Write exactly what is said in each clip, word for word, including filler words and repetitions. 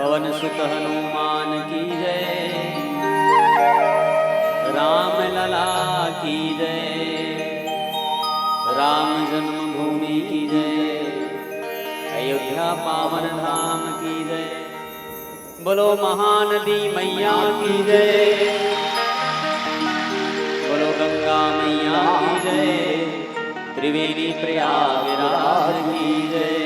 पवन सुत हनुमान की जय, राम लला की जय, राम जन्मभूमि की जय, अयोध्या पावन धाम की जय। बोलो महानदी मैया की जय, बोलो गंगा मैया की जय, त्रिवेणी प्रयागराज की जय।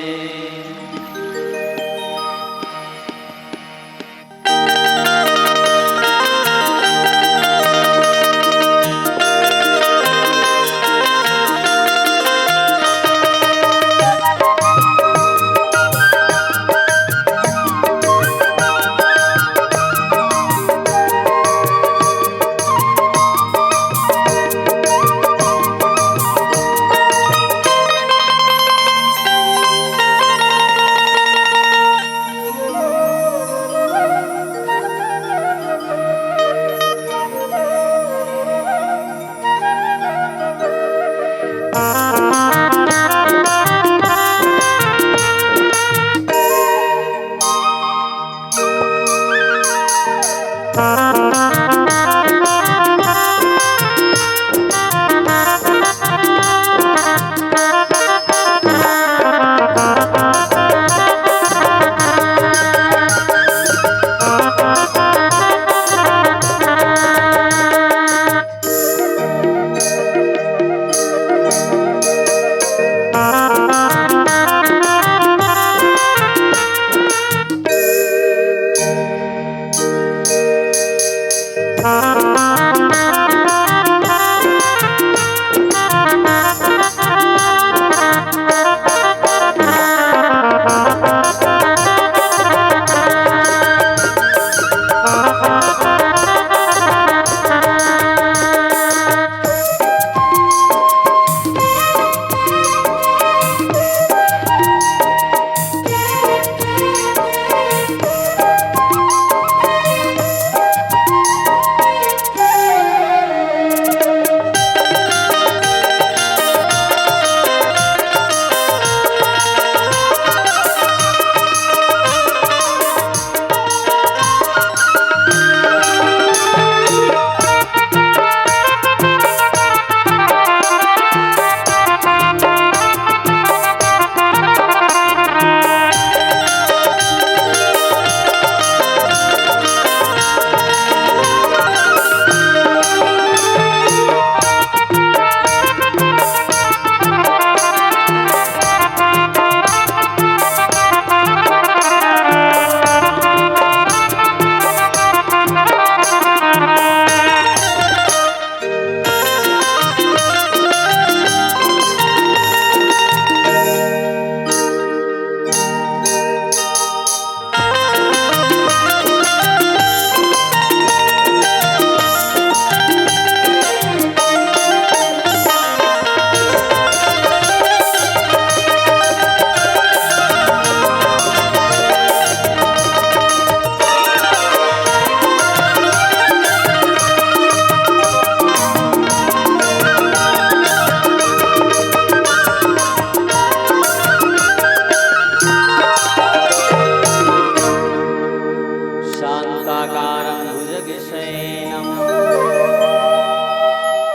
शान्ताकारं भुजगशयनं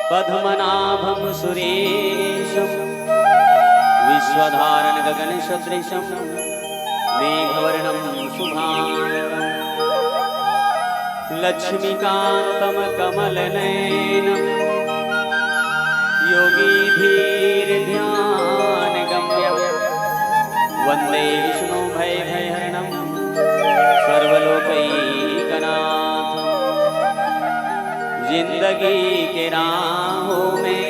पद्मनाभं सुरेशं विश्वधारणं गगनसदृशं मेघवर्णं शुभाङ्गं लक्ष्मीकान्तं कमलनयनं योगिभिर्ध्यानगम्यं वन्दे विष्णुं भयभयहरणं सर्वलोकैकनाथं। जिंदगी के राहों में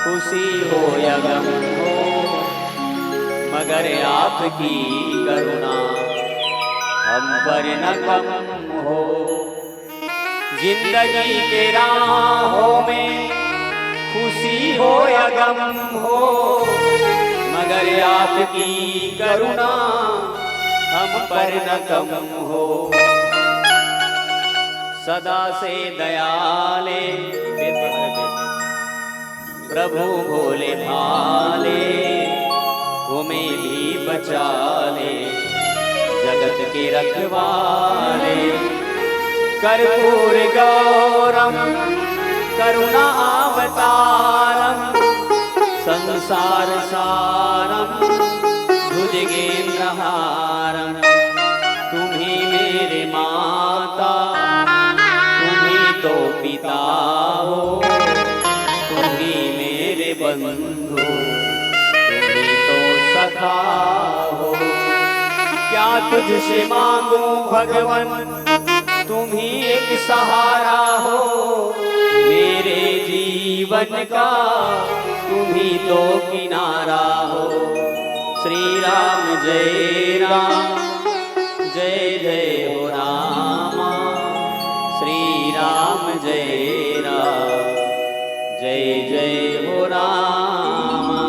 खुशी हो या गम हो, मगर आपकी करुणा हम पर न कम हो। जिंदगी के राहों में खुशी हो या गम हो, मगर आपकी करुणा हम पर न कम हो। सदा से दयाले प्रभु भोले भाले, हमें भी बचा ले। जगत के रखवारे, कर्पूर गौरम करुणा अवतारम, संसार सारम भुजगेंद्र हारम। तुम्ही मेरे माता, तुम्ही तो पिता हो, तुम्ही मेरे बंधु, तुम्ही तो सखा हो। क्या तुझसे मांगू भगवन, तुम्ही एक सहारा हो मेरे जीवन का, तुम्ही तो किनारा हो। श्री राम जय राम, जय जय हो रामा। श्री राम जय राम, जय जय हो रामा।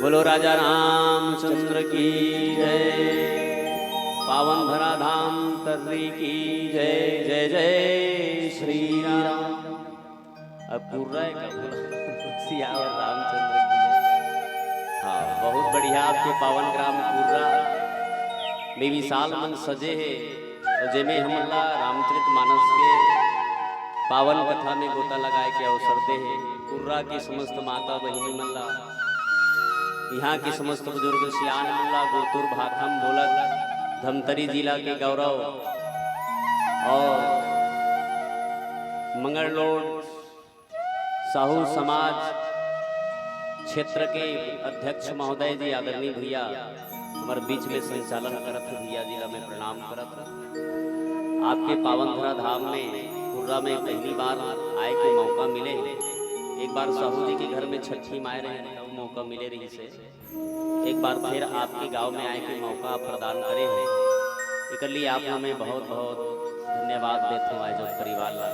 बोलो राजा रामचंद्र की जय। पावन धरा धाम तर्री की जय। जय जय श्री राम। अब कुर्रा है का बोला? सियावर रामचंद्र की जय। हाँ, बहुत बढ़िया आपके पावन ग्राम कुर्रा में विशाल मंच सजे हे और जेमे हमन ला रामचरित मानस के पावन कथा में गोता लगाए के अवसर दे हे। कुर्रा के समस्त माता बहिनी मन ला, यहाँ के समस्त बुजुर्ग सियान मन ला गुरतुर भाखम बोलत धमतरी जिला के गौरव और मंगलडोंड साहू समाज क्षेत्र के अध्यक्ष महोदय जी, आदरणीय भैया, हमर बीच में संचालन करत हे भैया जी ला मैं प्रणाम करत हूँ। आपके पावन धरा धाम में कुर्रा में पहली बार आए के मौका मिले हे। एक बार साहू जी के घर में छठी माय रहे, तब मौका मिले रहिस हे। एक बार फिर आपके गांव में आए के मौका आप प्रदान करे हो, एकर लिए आप ला मैं बहुत बहुत धन्यवाद देत हूँ आयोजक परिवार ला।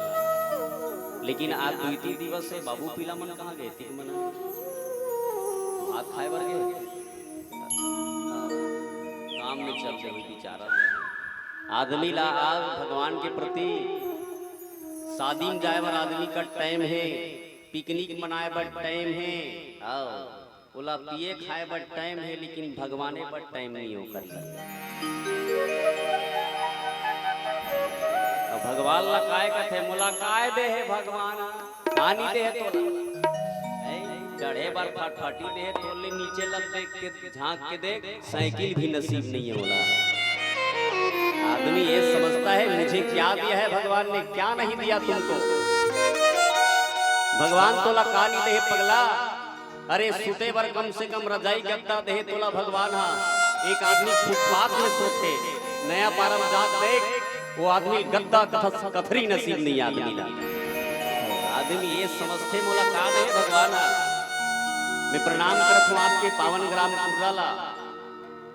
लेकिन आज द्वितीय दिवस हे, बाबू पीला मन कहाँ गए? तिक मन भात खाए बर गए, काम में चल गए बेचारा। आदमी ला आज भगवान के प्रति शादी में जाए बर आदमी का टाइम हे, पिकनिक मनाए बर टाइम हे, आओ, ओला पिए खाए बर टाइम हे, लेकिन भगवाने बर टाइम नहीं ओकर। अब भगवान ला काय कथे, मोला काय दे हे भगवान, पानी दे हे तोला। ऐ, चढ़े बर फटफटी दे हे, तोले नीचे लग देख के झांक के देख, साइकिल भी नसीब नहीं है बोला। आदमी ये समझता है, मुझे क्या दिया है भगवान ने, क्या नहीं दिया तुमको। भगवान तोला का नहीं दे पगला। अरे सुते बर कम से कम रजाई गद्दा दे तोला भगवान हा। एक आदमी फुटपाथ में सोते, नया पारम जात देख, वो आदमी गद्दा कथस कथरी नसीब नहीं आदमी ला। आदमी ये समझते मोला का दे भगवान हा। मैं प्रणाम करत हूँ आपके पावन ग्राम कुर्रा ला।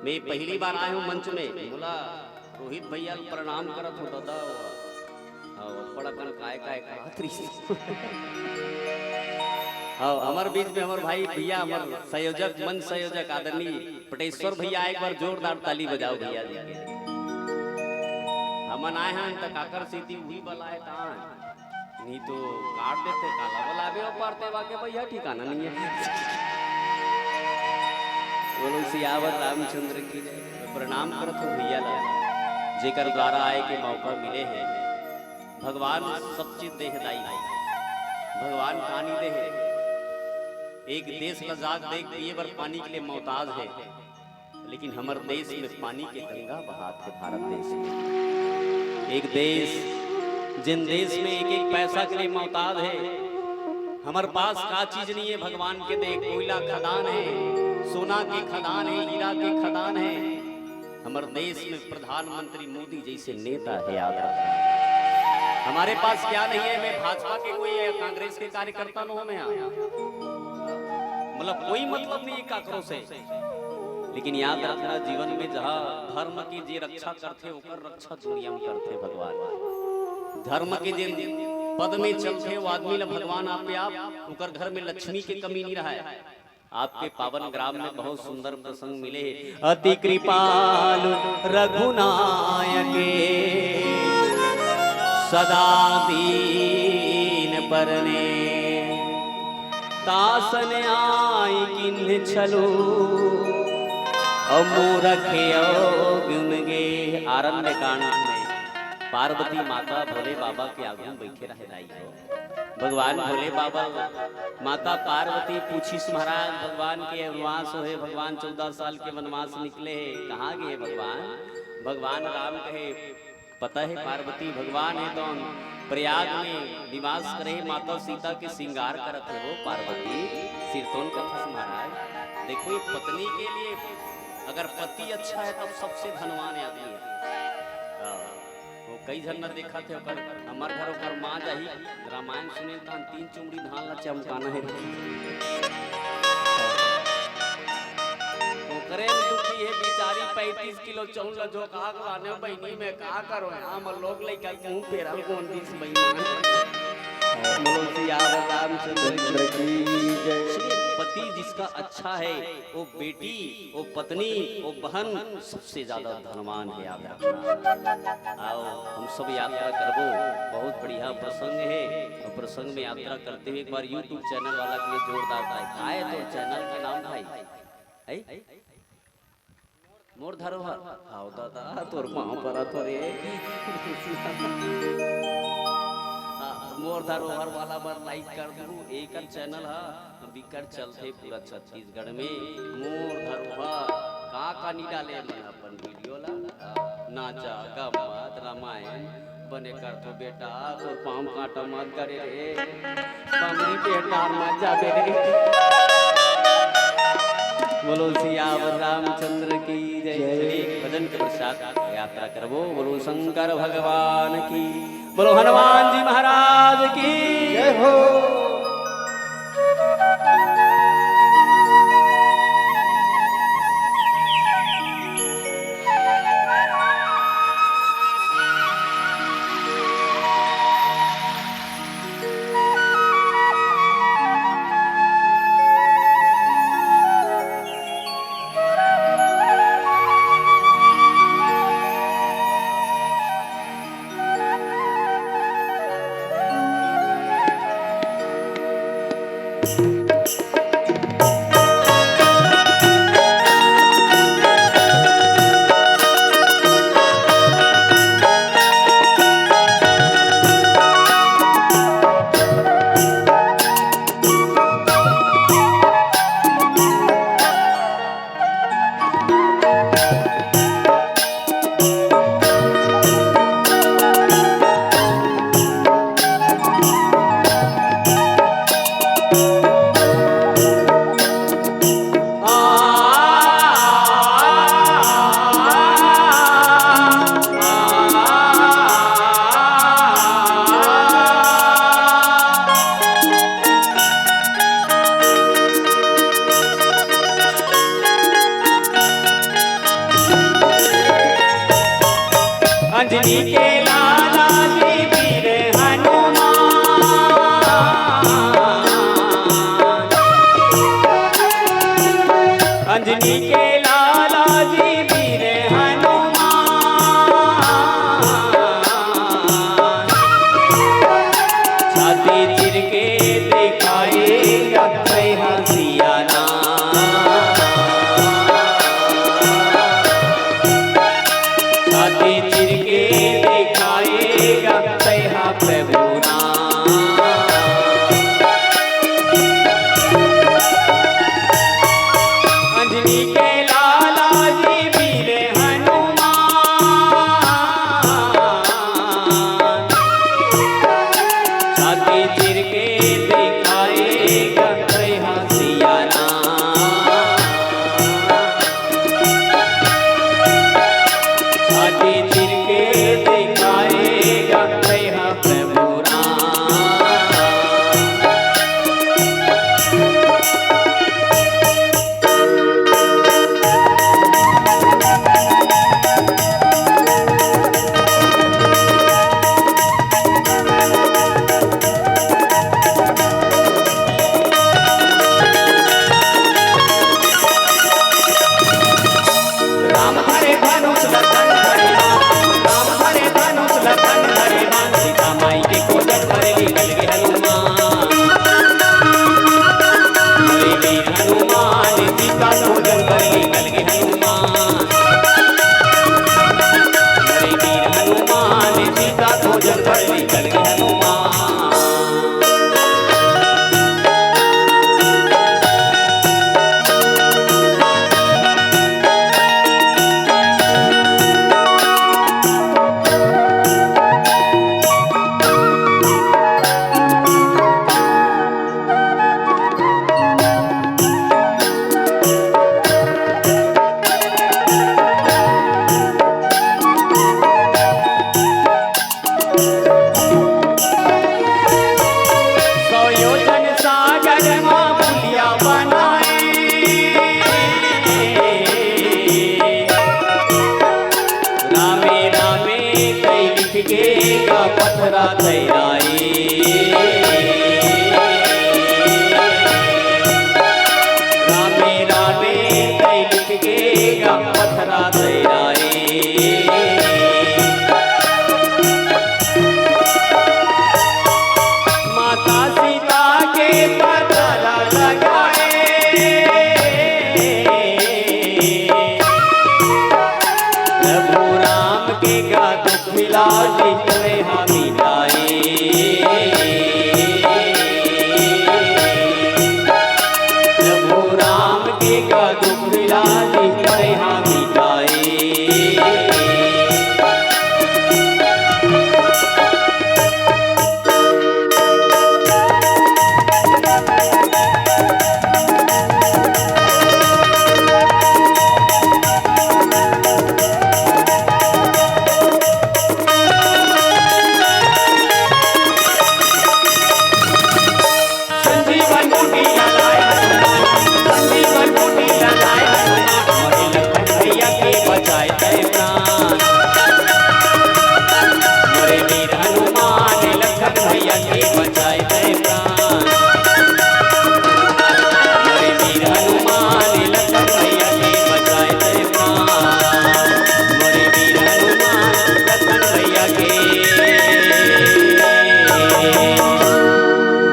मैं पहली बार आए हूँ मंच में, मोला रोहित भैया ला प्रणाम करत हूँ दादा। हाँ, बड़ा कन काय काय कहत रहिस। हाँ, हमर बीच में हमर भाई भैया, हमर संयोजक, मंच संयोजक आदरणीय पटेश्वर भैया, एक बार जोरदार ताली बजाओ भैया जी के। हमन आए हन त काकर सेती उही बलाए तान। नहीं तो काट देते, काला बलाबे और परते वाके भैया ठिकाना नहीं है। बोलो सियावर रामचंद्र की जय। प्रणाम करत हूँ भैया ला, जेकर द्वारा आए के मौका मिले हे। भगवान सब चीज देह दाई हे। भगवान पानी दे हे। एक देश ला जाग देख पिए बर पानी के लिए मोहताज हे, लेकिन हमर देश में पानी के गंगा बहात हे भारत देश में। एक देश, जिन देश में एक एक पैसा के लिए मोहताज हे, हमर पास का चीज नहीं है भगवान के दे, कोयला खदान है, सोना के खदान है, हीरा के खदान है। हमर देश में प्रधानमंत्री मोदी जैसे नेता है, याद रखना। हमारे पास क्या नहीं है, मैं भाजपा के कोई या कांग्रेस के कार्यकर्ता न हो मैं यहाँ। मतलब कोई मतलब नहीं है काकरों से, लेकिन याद रखना जीवन में जहाँ धर्म की जे रक्षा करथे ओकर रक्षा दुनिया में करथे भगवान। धर्म के जे पद में चलथे वो आदमी ला भगवान आपे आप ओकर घर में लक्ष्मी के कमी नहीं रहा है। आपके पावन ग्राम में बहुत सुंदर प्रसंग मिले हे। अति कृपालु रघुनायके सदा दीन परने, तासन आई किन्ह छलू अमूरख योग में गे। आरण्य कांड में पार्वती माता भोले बाबा के आगू में बैठे रहे दाई हो। भगवान भोले बाबा, माता पार्वती पूछिस महाराज, भगवान के वनवास होहे, भगवान चौदह साल के वनवास निकले हे, कहाँ गे भगवान? भगवान राम कहे, पता हे पार्वती, भगवान हे तौन प्रयाग में निवास करे, माता सीता के श्रृंगार करत हे वो पार्वती। सिरतोन कथस महाराज, देखो, एक पत्नी के लिए अगर पति अच्छा है तब सबसे धनवान आदमी है। हाँ, वो कई झन न देखत हे, ओकर, हमर घर ओकर माँ जाही, रामायण सुने तहन तीन चुमड़ी धान ला चमकाना हे। ओकरे में दुखी हे बेचारी, पैंतीस किलो चौल ला झोंका के लाने बहिनी, मैं का करो, हम लोग लइका के मुंह पेरा कौन दिस बेईमान। बोलो सियावर रामचंद्र की जय। पति जिसका अच्छा है, वो बेटी, वो पत्नी, वो बहन सबसे ज्यादा धनवान है, याद रखना। आओ, हम सब यात्रा करबो, बहुत बढ़िया प्रसंग है। और प्रसंग में यात्रा करते हुए एक बार YouTube चैनल वाला के लिए जोरदार ताली। का हे तोर चैनल के नाम भाई? है? मोर धरोहर। आओ दादा, तोर पाँव परत हों रे। हाँ, मोर धरोहर वाला बर like कर दू। एकर चैनल हा बिकट चलथे पूरा छत्तीसगढ़ में। मोर धरोहर का का नी डाले मैं अपन वीडियो ला। नाचा, गम्मत, रामायण बने करथो बेटा, तोर पाँव कांटा मत गड़े रे, बमरी पेटार मत जाबे रे। बोलो सियावर रामचंद्र की जय। जय। चलिए, भजन के पश्चात यात्रा करबो। बोलो शंकर भगवान की, बोलो हनुमान जी महाराज की जय हो। अंजनी के लाला जी वीर हनुमान, अंजनी के लाला जी वीर हनुमान, छाती चिर के दिखाएगा तैहा सिया ना। छाती चिर के दिखाएगा तैहा प्रभु ना। अंजनी के लाला जी हनुमान, हरे वीर हनुमान, सीता खोजन बर निकल गे हनुमान। सौ योजन सागर मा पुलिया बनाए। रामे रामे तै लिख के गा पथरा तैराए। रामे रामे तै लिख के गा पथरा तैराए। माता सीता के पथरा लगाए। प्रभु राम के गा दुख मिला जितने हम मिटाए। प्रभु राम के गा दुख मिला जितने हम मिटाए। संजीवन बूटी लगाए, संजीवन बूटी लगाए, मोरे लखन भैया के बचाए तै प्राण। मोरे वीर हनुमान लखन भैया के बचाए तै प्राण। मोरे वीर हनुमान लखन भैया के बचाए तै प्राण। मोरे वीर हनुमान लखन भैया के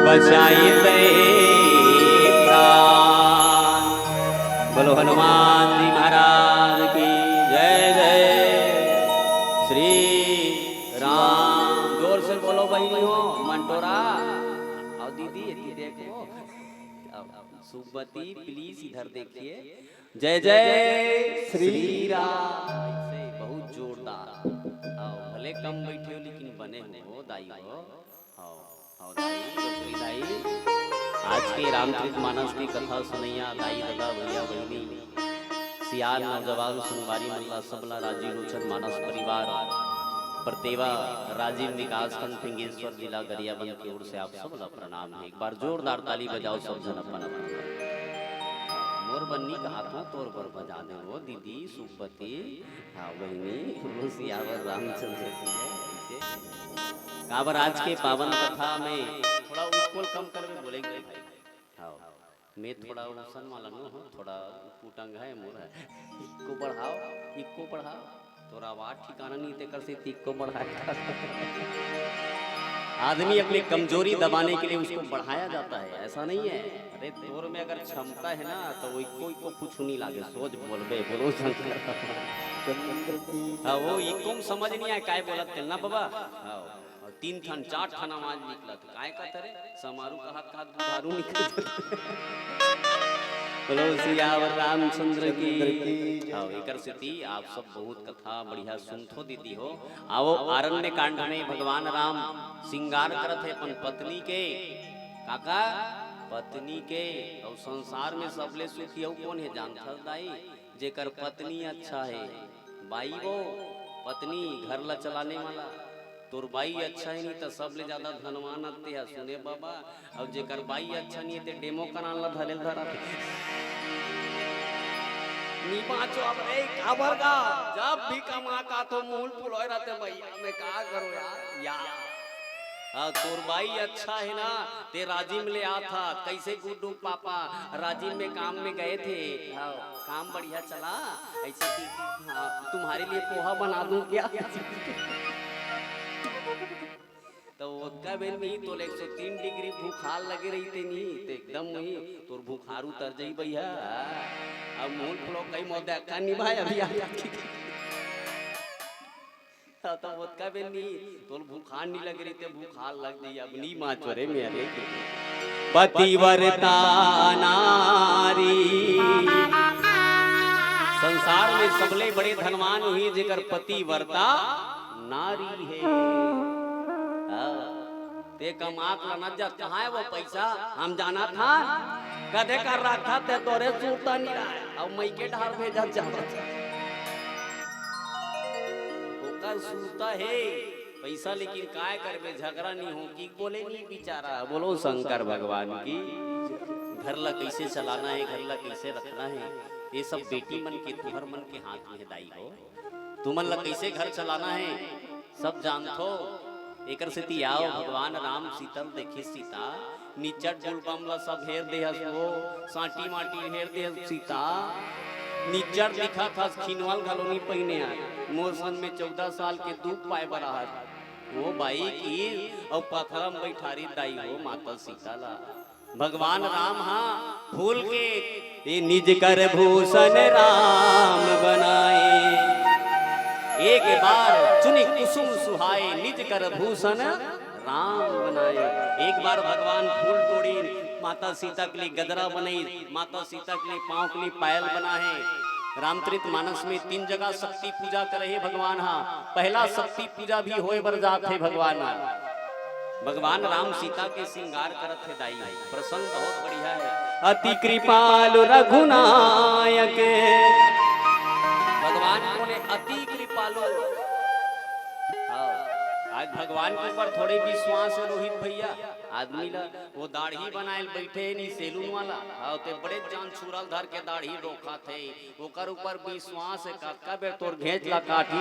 बचाए तै प्राण। बोलो हनुमान जी महाराज की जय। जय श्री राम। जोर से बोलो बहिनी हो, मंटोरा। अउ दीदी, एती देखो। अब सुबती, please इधर देखिए। जय जय श्री राम। ऐसे बहुत जोरदार। अउ भले कम बैठे हो, लेकिन बने हो, दाई हो। हव, हव दाई, डोकरी दाई। आज के रामचरित मानस के कथा सुनइया दाई, ददा, भैया, बहिनी, सियान, नौजवान, संगवारी मन ला, सबला राजीव लोचन मानस परिवार, परतेवा, राजिम विकासखंड, फिंगेश्वर, जिला गरियाबंद के ओर से आप सबला प्रणाम हे। एक बार जोरदार ताली बजाओ सब झन अपन अपन। मोर बन्नी का हाथों तोर बर बजा दे वो दीदी सुखपति। हाँ बहिनी, सियावर रामचंद्र की जय। काबर आज के पावन कथा में थोड़ा उकोल कम करबे बोलेंगे भाई। हाँ, मैं थोड़ा उसन वाला नो हूँ, थोड़ा कुटंग है मोर है। इक्को बढ़ाओ, इक्को बढ़ाओ। तोर आवाज ठिकाना नहीं, तेकर से इक्को बढ़ाए। आदमी अपनी कमजोरी दबाने के लिए उसको बढ़ाया जाता है, ऐसा नहीं है। अरे तोर में अगर क्षमता है ना तो वो इक्को इक्को कुछ नहीं लागे, सोच बोलबे, बोलो शंकर। हाँ, वो इक्को में समझ नहीं आए काय बोलत तेन ना बाबा। हाँ, और तीन ठन चार ठन आवाज निकलत, काय कहत रे? समारू कहत कहत दुधारू निकलत। बोलो सियावर रामचंद्र की। हाँ, एकर सेती आप सब बहुत कथा बढ़िया सुनथो दीदी हो। आवो, आरण्य कांड में भगवान राम श्रृंगार करत हे अपन पत्नी के। काका, पत्नी के। अउ संसार में सबले सुखी अउ कोन हे जानथस दाई? जेकर पत्नी अच्छा हे। बाई वो, पत्नी घर ला चलाने वाला। तोर बाई अच्छा हे नहीं त सबले ज्यादा धनवान अत्ते ह, सुने बाबा। अउ जेकर बाई अच्छा नहीं हे ते डेमो कनान ला धले धरत हे। नी बाँचो अब रे, काबर गा? जब भी कमा का तो मुंह फुलोय रहते भैया, मैं का करो यार? या। हाँ, तोर बाई अच्छा हे ना, ते राजिम ले आत हा। कैसे गुड्डू पापा राजिम में काम में गए थे? हाँ, काम बढ़िया चला? ऐसे कि हाँ, तुम्हारे लिए पोहा बना दूं क्या? तो ओतका बेर में ही तोला एक सौ तीन डिग्री भूखार लगे रहिते नहीं, तो एकदम वही तोर भूखार उतर जाई भैया। अब मूल फुलो कई मोर देखा नहीं भाई, अभी आ जाती। हाँ, तो ओतका बेर नहीं, तोल भूखान नहीं लग रही, ते भूखान लग गई, अब नहीं माँ चोरे में अरे। पतिव्रता नारी। संसार में सबले बड़े धनवान हुई जेकर पतिव्रता नारी है। हाँ। ते कमात ला न जा, कहाँ है वो पैसा? हम जाना था, कदे कर रखा ते तोरे सूरता नहीं रहा है। अब मई के ढार भेजा जावत। ओकर सूरता है पैसा, लेकिन काय करबे, झगड़ा नहीं हो कि बोले नहीं बेचारा। बोलो शंकर भगवान की। घर ला कैसे चलाना है, घर ला कैसे रखना है, ये सब बेटी मन के, तुहर मन के हाथ में है दाई हो। तुमन ला कैसे घर चलाना है, सब जानथो। एकर सेती आओ, भगवान राम सीता ल देखे सीता, निचट गुलबम ला सब हेर दे हस वो, सांटी माटी हेर दे हस सीता, निचट दिखत हस, खिनवल घलो नहीं पहिने आय। मोर सन में चौदह साल के दुख पाए बर आहत। वो बाई की अउ पथरा में बैठारी दाई हो माता सीता ला। भगवान राम हा फूल के, ये निज कर भूषण राम बनाए। एक बार चुनि कुसुम सुहाए, निज कर भूषण राम बनाए। एक बार भगवान फूल तोड़ी, माता सीता के लिए गजरा बनाई, माता सीता के लिए पाँव के लिए पायल बना है। रामचरित मानस में तीन जगह शक्ति पूजा करे है भगवान हा। पहला शक्ति पूजा भी होए बर जात है भगवान हा। भगवान राम सीता के श्रृंगार करत हे दाई, प्रसंग बहुत बढ़िया है। अति कृपालु रघुनायक। भगवान बोले अति कृपालु। हाँ, आज भगवान के ऊपर थोड़े विश्वास है रोहित भैया। आदमी ला वो दाढ़ी बनाए ल बैठे है नहीं सैलून वाला, हाँ, ते बड़े जान छुरा ल धर के दाढ़ी रोखत है। ओकर ऊपर विश्वास है, कतका बेर तोर घेंच ला काटी।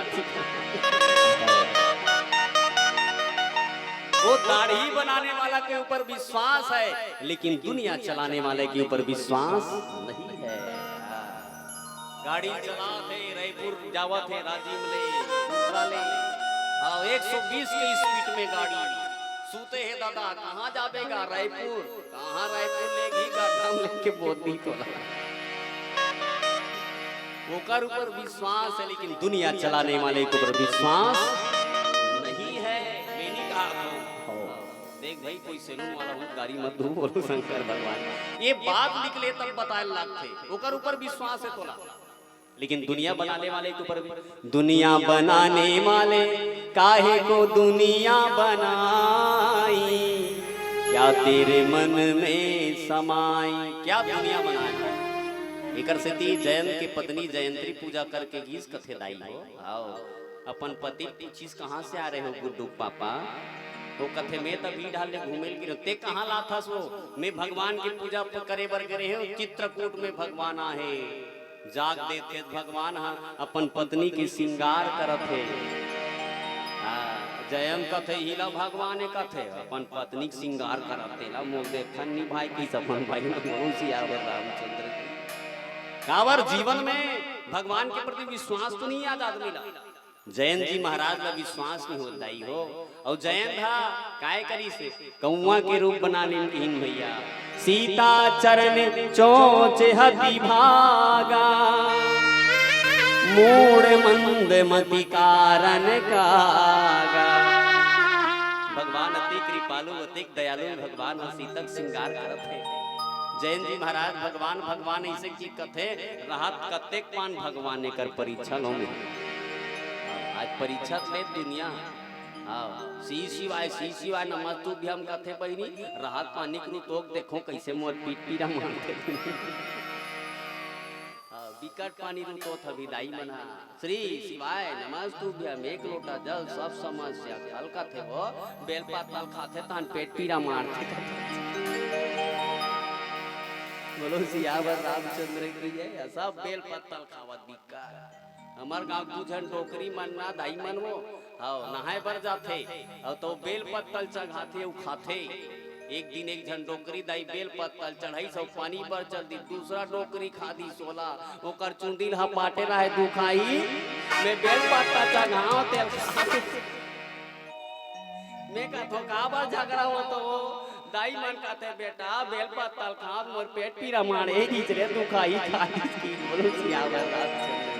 वो दाढ़ी बनाने वाला के ऊपर विश्वास है, लेकिन दुनिया चलाने वाले के ऊपर विश्वास नहीं है। गाड़ी चलात हे, रायपुर जावत हे, राजिम ले, दूसरा ले, हाँ, एक सौ बीस के स्पीड में गाड़ी। सूते हे दादा, कहाँ जाबे गा? रायपुर। कहाँ रायपुर लेगी? गड्ढा में लेके बोदी तोला। ओकर ऊपर विश्वास है, लेकिन दुनिया चलाने वाले के ऊपर विश्वास नहीं है। मैं नहीं कहा था। देख भाई, कोई सैलून वाला हो, गाड़ी मत धो, बोलो शंकर भगवान। ये बात निकले तब बताए लागथे, ओकर ऊपर विश्वास है तोला। लेकिन दुनिया बनाने वाले के ऊपर, दुनिया बनाने वाले, काहे को दुनिया बनाई, क्या तेरे मन में समाई, क्या दुनिया बनाई। एकर सेती जयंत के पत्नी जयंती पूजा करके गीस कथे दाई हो। आओ, अपन पति पूछिस, "कहाँ से आ रहे हो गुड्डू पापा?" वो कथे, "मैं तो अभी ढाल ले घूमे ल गिरो।" "ते कहाँ लाथस वो?" "मैं भगवान की पूजा प-, करे बर गे रहे हूँ, चित्रकूट में भगवान आहे।" जाग देथे भगवान ह अपन पत्नी के श्रृंगार करत हे। हाँ, जयंत कथे, "हिला भगवान कथे, अपन पत्नी के श्रृंगार करत हे।" ला मोल देखन नी भाई, किस अपन भाई में बोलो सियावर रामचंद्र की। काबर जीवन में भगवान के प्रति विश्वास तो नहीं याद आदमी ला। जयंत जी महाराज ला विश्वास नहीं होत दाई हो। अउ जयंत हा काय करिस, कौआ के रूप बना लेन किहिन भैया। सीता चरण चोंच हति भागा, मूढ़ मंद मति कारण कागा। भगवान अति कृपालु, अति दयालु भगवान ह सीता के श्रृंगार करत हे। जयंत जी महाराज भगवान, भगवान ऐसे की कथे, रहत कतेक पान भगवान एकर परीक्षा लो में। आज परीक्षा ले दुनिया। हाँ, श्री शिवाय, श्री शिवाय, नमस्तुभ्यम कथे बहिनी, रहत पानी के रुतोक देखो कैसे मोर पीठ पीरा मारथे। हाँ, बिकट पानी रुतोत हभी दाई मन हा। श्री शिवाय नमस्तुभ्यम, एक लोटा जल सब समस्या हल कथे वो, बेलपत्ता ल खाथे तान पेट पीरा मारथे। बोलो सियावर रामचंद्र की जय। सब बेलपत्ता ल खावत बिक्का। हमर गांव दू झन डोकरी मन ना दाई मन वो, हव, नहाए बर जाथे, अउ तो बेलपत्ता ल चघाथे, अउ खाथे। एक दिन एक झन डोकरी दाई बेल पत्ता ल चढ़ाइस अउ पानी बर चल दिस, दूसरा डोकरी खा दिस ओला, ओकर चुंदी ल हपाटे रहय दुखाही, मैं बेल पत्ता चघांव तेल खाही। मैं कथों काबर झगड़ा होत हो, दाई मन कहते, "बेटा, बेल पत्ता ल खात मोर पेट पीरा माड़े दिस रे, तू खाई खा दिस की।" बोलो सियावर रामचंद्र।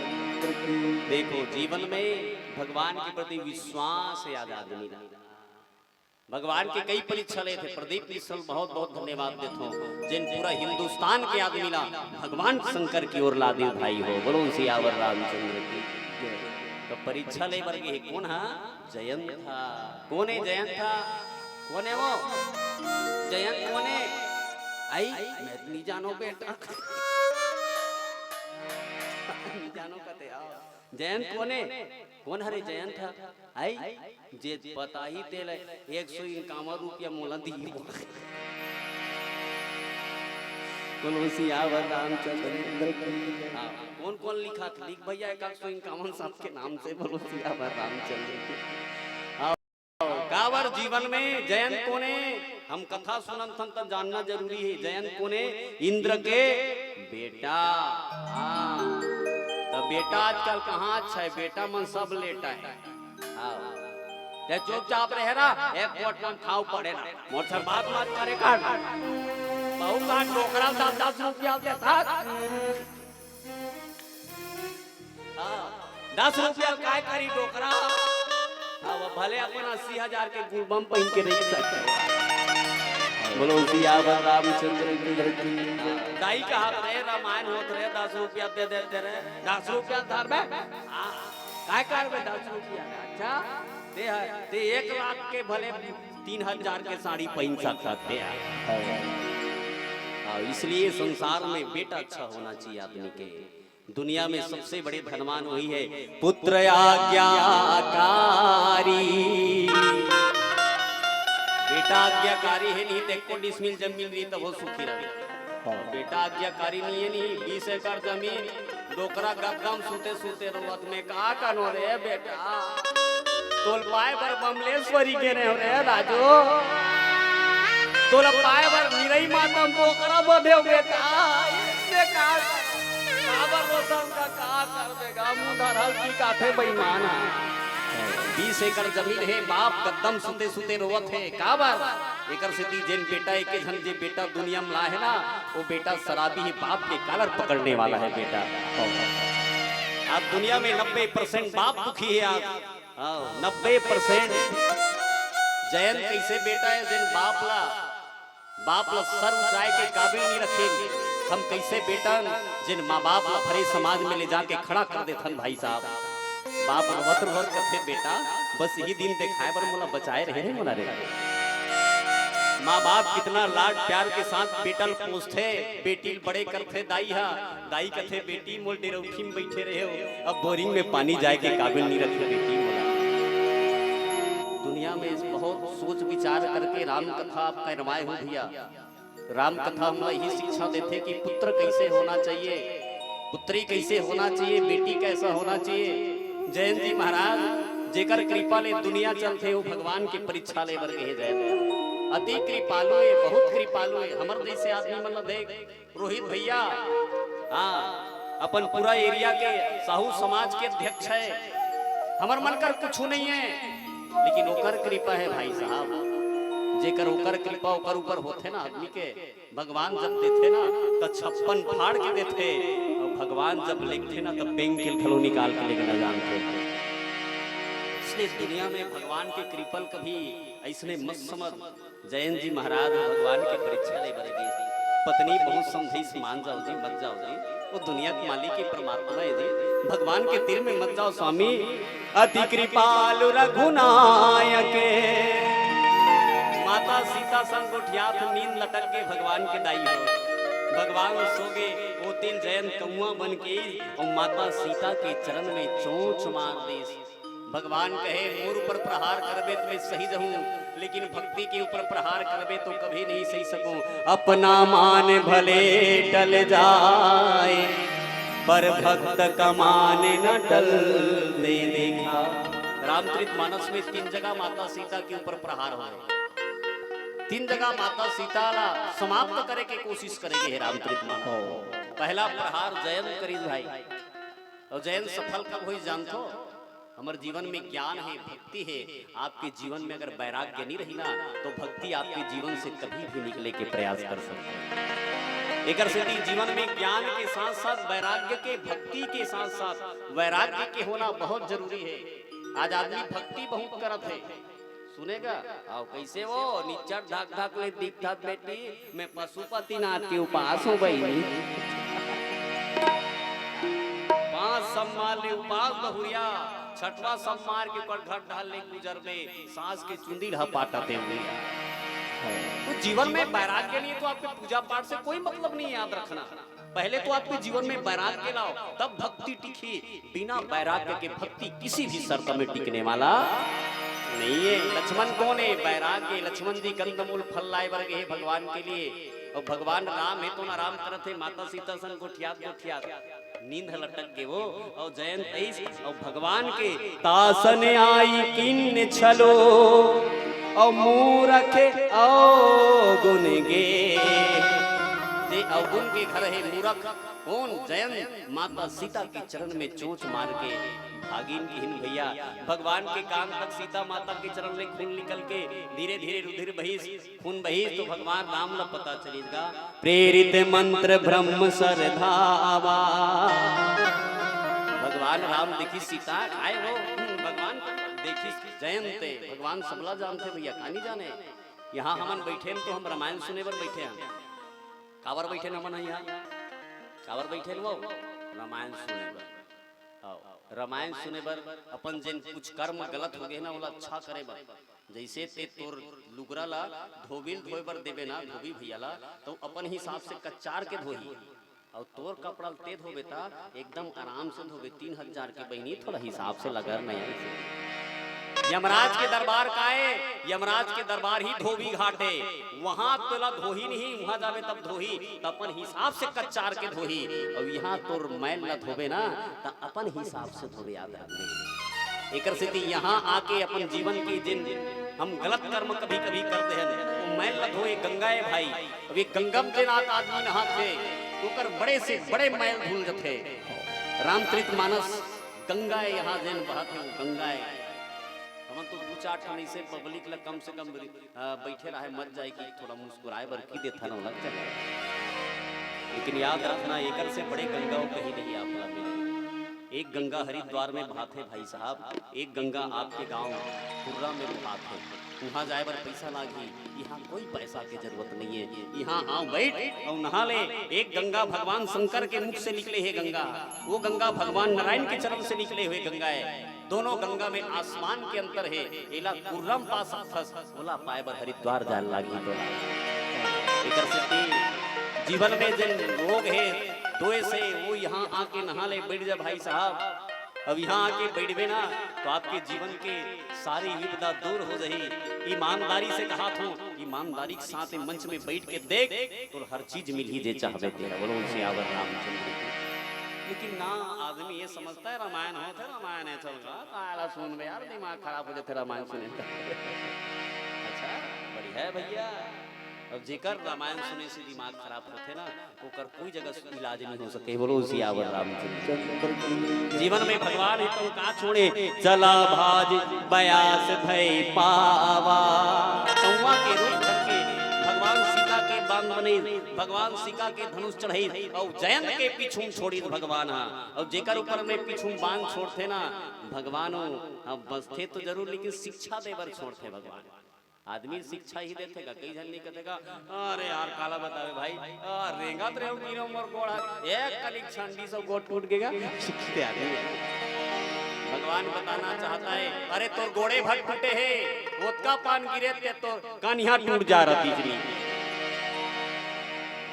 देखो, जीवन में भगवान के प्रति विश्वास हे आदमी ला। भगवान के कई परीक्षा लेथे। प्रदीप मिश्र ल बहुत बहुत धन्यवाद देथों, जेन पूरा हिंदुस्तान के आदमी ला भगवान शंकर की ओर ला दे भाई हो। बोलो सियावर रामचंद्र की जय। तो परीक्षा ले बर गे हे कोन हा? जयंत हा। कोन हे जयंत हा? कोन हे वो? जयंत कोन हे? आई, मैं तो नहीं जानो बेटा। नहीं जानो कते आओ। जयंत कोन हे? कोन हरे जयंत हा? आई, जे बताही तेला एक सौ इक्यावन रुपया मोला दिही। बोलो सियावर रामचंद्र की। हाँ, कोन कोन लिखत हे? लिख भैया, एक सौ इक्यावन सबके नाम से। बोलो सियावर रामचंद्र की। हाँ, काबर जीवन में जयंत कोन हे? हम कथा सुनत हन त जानना जरूरी हे। जयंत कोन हे? इंद्र के बेटा। हाँ, त बेटा आजकल कहाँ अच्छा हे? बेटा मन सब लेटा हे। हाँ। ते चुपचाप रहे रा, एक कोट में खाव पड़े ना। मोर से बात मत करे कर। बहू का डोकरा दस दस रुपया देता। हाँ, दस रुपया काय करी डोकरा? अब भले अपन अस्सी हजार के गुलबम पहिन के रह सकते। बोलो सियावर रामचंद्र की जय। दाई कहा रे, रामायण होत रे, दस रुपया दे देते रे, दस रुपया धर बे। हाँ, काय करबे दस रुपया में? अच्छा, ते ह, ते एक लाख के भले तीन हजार के साड़ी पहिन सकत हे। हाँ, इसलिए संसार में बेटा अच्छा होना चाहिए आदमी के। दुनिया में सबसे बड़े धनवान वही हे, पुत्र आज्ञाकारी। बेटा आज्ञाकारी हे नहीं, ते एको डिसमिल जमीन रही तभो सुखी रहे। हाँ। बेटा आज्ञाकारी नहीं हे नहीं, बीस एकड़ जमीन, डोकरा गद्दा म सुते सुते रोवत, मैं का करो रे बेटा, तोला पाय बर बमलेश्वरी गे रहेंव रे राजू, तोला पाय बर निरई माता म डोकरा बधेंव बेटा, मैं का, काबर रोथन का, का करबे गा, मुंह धरल की काथे बेईमान हे। बीस एकड़ जमीन हे, बाप गद्दा म सुते सुते रोवत हे, काबर? एकर सेती जेन बेटा, एके झन जे बेटा दुनिया म लाए हे ना, वो बेटा शराबी हे, बाप के कालर पकड़ने वाला हे बेटा। आज दुनिया में नब्बे परसेंट बाप दुखी हे आज। हाँ, नब्बे परसेंट। जयंत कइसे बेटा हे जेन बाप ला, बाप ला सर उचाए के काबिल नहीं रखे। हम कइसे बेटा जेन माँ बाप ला भरे समाज में ले जाके खड़ा कर देथन भाई साहब। बाप रोवत रोवत कथे, "बेटा, बस इही दिन देखाए बर मोला बचाए रहे रे मोला रे।" माँ बाप कितना लाड प्यार के साथ बेटा ल पोसथे, बेटी ल बड़े करथे दाई हा। दाई कथे, "बेटी मोल डेरौठी में बइठे रहे हो, अब बोरिंग में पानी जाए के काबिल नहीं रखे बेटी मोला।" दुनिया में बहुत सोच विचार करके राम कथा आप करवाए हो भैया। राम कथा हमला यही शिक्षा देथे कि पुत्र कैसे होना चाहिए, पुत्री कैसे होना चाहिए, बेटी कैसा होना चाहिए। जयंत जी महाराज, जेकर कृपा ले दुनिया चलथे, वो भगवान के परीक्षा ले बर गे हे जयंत। अति कृपालु हे, बहुत कृपालु हे। हमर जैसे आदमी मन ल देख, रोहित भैया, हाँ, अपन पूरा एरिया के साहू समाज के अध्यक्ष हे। हमर मन कर कुछू नहीं हे, लेकिन ओकर कृपा हे भाई साहब। जेकर ओकर कृपा ओकर ऊपर होथे ना आदमी के, भगवान जब देथे ना, त छप्पन फाड़ के देथे, अउ भगवान जब लेगथे ना, त बेंग के घलो निकाल के लेगना जानथे। इसलिए दुनिया में भगवान के कृपा ल कभी अइसने मत समझ। जयंत जी महाराज भगवान के परीक्षा ले बर गे, पत्नी बहुत समझाइस, "मान जाओ जी, मत जाओ जी, वो दुनिया के मालिक ही परमात्मा हे जी, भगवान के तीर में मत जाओ स्वामी।" अति कृपालु रघुनायक। माता सीता संग गोठियात नींद लटक गे भगवान के दाई हो। भगवान सो गे, ओ तेन जयंत कौआ बन के अउ माता सीता के चरण में चोंच मार दीस। भगवान कहे, "मोर ऊपर प्रहार करबे त मैं सही जहूं, लेकिन भक्ति के ऊपर प्रहार करबे तो कभी नहीं सही सकूं। अपना मान भले टल जाए, पर भक्त का मान न टल दे देखा।" रामचरित मानस में तीन जगह माता सीता के ऊपर प्रहार होय, तीन जगह माता सीता ला समाप्त करे के कोशिश करे गे हे रामचरित मानस। पहला प्रहार जयंत करिस भाई, अउ जयंत सफल कब होइस जानथो? हमर जीवन में ज्ञान हे, भक्ति हे, आपके जीवन में अगर वैराग्य नहीं रही ना, तो भक्ति आपके जीवन से कभी भी निकले के प्रयास कर सकते हैं। एकर सेती जीवन में ज्ञान के साथ साथ वैराग्य के, भक्ति के साथ साथ वैराग्य के होना बहुत जरूरी है। आज आदमी भक्ति बहुत करत है, सुनेगा, आओ कैसे वो निच्चट ढाक ढाक ले दिखत बेटी, मैं पशुपतिनाथ के उपास हूँ बहिनी। पांच सम्मार ले उपास बहुरिया, छठवां सम्मार के ऊपर घर ढाल ले गुजर में सास के चुंदी ला पाटत हे हुई। तो जीवन में वैराग्य नहीं है तो आपके पूजा पाठ से कोई मतलब नहीं है, याद रखना। पहले तो आपके जीवन में वैराग्य लाओ, तब भक्ति टिकी। बिना वैराग्य के भक्ति किसी भी शर्त में टिकने वाला नहीं है। लक्ष्मण कौन है? वैराग्य। लक्ष्मण जी कंदमूल फल लाए बर गए भगवान के लिए, और भगवान राम है तो ना राम करत है, माता सीता सन गोठियात गोठियात नींद लटक के वो, और जयंत ऐस, और भगवान के तासन आई किन्न छलो, और मूरख अवगुन गे। जे अवगुन के घर है, मूरख कौन? जयंत माता सीता के चरण में चोंच मार के भागिन किहिन भैया। भगवान के कान तक सीता माता के चरण ले खून निकल के धीरे धीरे रुधिर बहिस, खून बहिस, तो भगवान राम ला पता चलिस गा। प्रेरित मंत्र ब्रह्म सरधावा। भगवान राम देखिस सीता आए हो, हम्म, भगवान देखिस जयंत, भगवान सबला जानथे भैया, का नहीं जाने। यहाँ हमन बैठे हन तो हम रामायण सुने बर बैठे हन। काबर बैठे हन हमन यहाँ? काबर बैठे हन वो? रामायण सुने बर। आओ, रामायण सुने बर, अपन जेन कुछ कर्म गलत हो गए ना, ओला अच्छा करे बर। जैसे ते तोर लुगरा ला धोबी ल धोए बर देबे ना, धोबी भैया ला, तो अपन हिसाब से कच्चार के धोही। और तोर कपड़ा ल ते धोबे ता एकदम आराम से धोबे। तीन हजार के बहिनी, थोड़ा हिसाब से लगर नहीं। यमराज के दरबार का है, यमराज के दरबार ही धोबी घाट है। वहां तोला धोही नहीं, वहां जाबे तब धोही, त अपन हिसाब से कच्चार के धोही। और यहाँ तोर मैल ला धोबे ना, त अपन हिसाब से धोबे, याद रखबे। एकर सेती यहाँ आके अपन जीवन के जिन हम गलत कर्म कभी-कभी करते हैं, वो मैल ला धोए गंगा है भाई। अब ये गंगा में जेन आदमी नहाथे, ओकर बड़े से बड़े मैल धुल जथे। रामचरित मानस गंगा है, यहाँ जेन बहत है, वो गंगा है। हमन तो दू चार ठन ऐसे पब्लिक ला कम से कम रि-, अ, बैठे रहे, मत जाए कि थोड़ा मुस्कुराए बर की देथा ना, लग जाए। लेकिन याद रखना, एकर से बड़े गंगा वो कहीं नहीं आप ला मिले। एक गंगा हरिद्वार में बहाथे भाई साहब, एक गंगा आपके गांव कुर्रा में बहाथे। वहां जाए बर पैसा लागही, यहाँ कोई पैसा के जरूरत नहीं है। यहाँ आओ, बैठ और नहा ले। एक गंगा भगवान शंकर के मुख से निकले है गंगा, वो गंगा भगवान नारायण के चरण से निकले हुए गंगा है। दोनों गंगा में आसमान के अंतर है। एला कुर्रा म पा सकथस, ओला पाए बर हरिद्वार जाए लागही तोला। एकर सेती जीवन में जेन रोग है, दोए से, वो यहाँ आके नहा ले, बैठ जा भाई साहब। अब यहाँ आके बैठबे ना, तो आपके जीवन के सारी विपदा दूर हो जाही। ईमानदारी से कहा थो, ईमानदारी के साथ मंच में बैठ के देख, तो हर चीज मिलही जे चाहबे तेला। बोलो सियावर रामचंद्र की। लेकिन ना, आदमी ये समझता है रामायण होत है, रामायण है, चल रहा, काला सुनबे यार, दिमाग खराब हो जाते रामायण सुने। अच्छा, बढ़िया है भैया। अब जेकर रामायण सुने से दिमाग खराब होथे ना, ओकर कोई जगह से इलाज नहीं हो सके। बोलो सियावर रामचंद्र। जीवन में भगवान ही तो का छोड़े, चला भाज बयास भई पावा। कौआ के रूप धर के भगवान सीता के बांध बने, भगवान सीता के धनुष चढ़ाई और जयंत के पीछू छोड़ी भगवान हा। और जेकर ऊपर में पीछू बांध छोड़थे ना भगवान, हम बसथे तो जरूर, लेकिन शिक्षा देबर छोड़थे भगवान। आदमी शिक्षा ही देथे गा, कई झन नहीं कथे गा, "अरे यार, काला बतावे भाई, आ, रेंगत रहे हो, गिरो मोर गोड़ हाथ, एक कलिक छंडी से गोड़ टूट गएगा।" शिक्षित आदमी है। भगवान बताना चाहता है, "अरे, तोर गोड़े भर टूटे है, ओतका पान गिरे ते तोर कनिहा टूट जा रहा तीजरी।"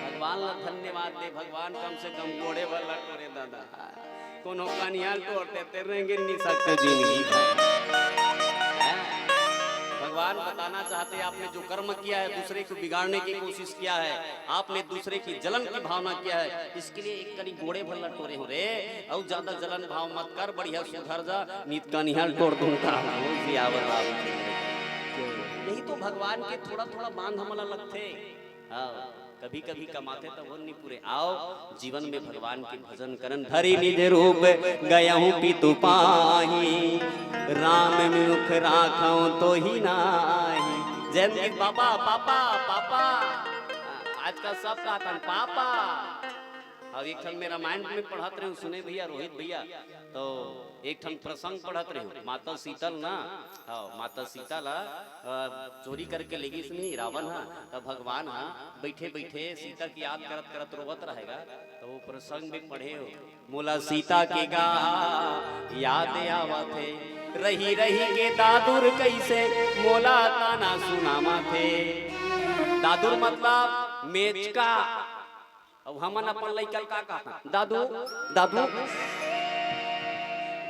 भगवान ला धन्यवाद दे, भगवान कम से कम गोड़े भर ला टोरे दादा। कोनो कनिहा ल टोरते ते रेंगे नहीं सकते जिंदगी भर। हैं? भगवान बताना चाहते हैं, आपने जो कर्म किया है, दूसरे को बिगाड़ने की कोशिश किया है, आपने दूसरे की जलन की भावना किया है, इसके लिए एक कनी गोड़े भर ला टोरे हो रे, और ज्यादा जलन भाव मत कर, बढ़िया सुधर जा, नित कनिहा ल टोर दूंगा। सियावर रामचंद्र। यही तो भगवान के थोड़ा थोड़ा बांध हमला लगथे। हाँ। कभी कभी कमाथे त वो नहीं पूरे। आओ, जीवन में भगवान के भजन करन। धरि निज रूप गयहु पितु पाही, राम मुख राखव तोहि नाही। जयंत जी, पापा, पापा, पापा। आज का सब कहतन पापा। अब एक ठन में रामायण में पढ़त रहे, सुने भैया, रोहित भैया, तो एक ठन प्रसंग पढ़त रहे, माता सीता ल ना, हाँ, माता सीता ला, अ, चोरी करके ले गिस नहीं रावण हा, तब भगवान हा बैठे बैठे सीता की याद करत करत रोवत रहेगा। तो वो प्रसंग में पढ़े हो, मोला सीता के गा याद आवत हे, रही रही के दादुर कैसे मोला ताना सुनावत हे। दादुर मतलब मेचका। अब हमन अपन लइका ल का कहथन? दादू, दादू,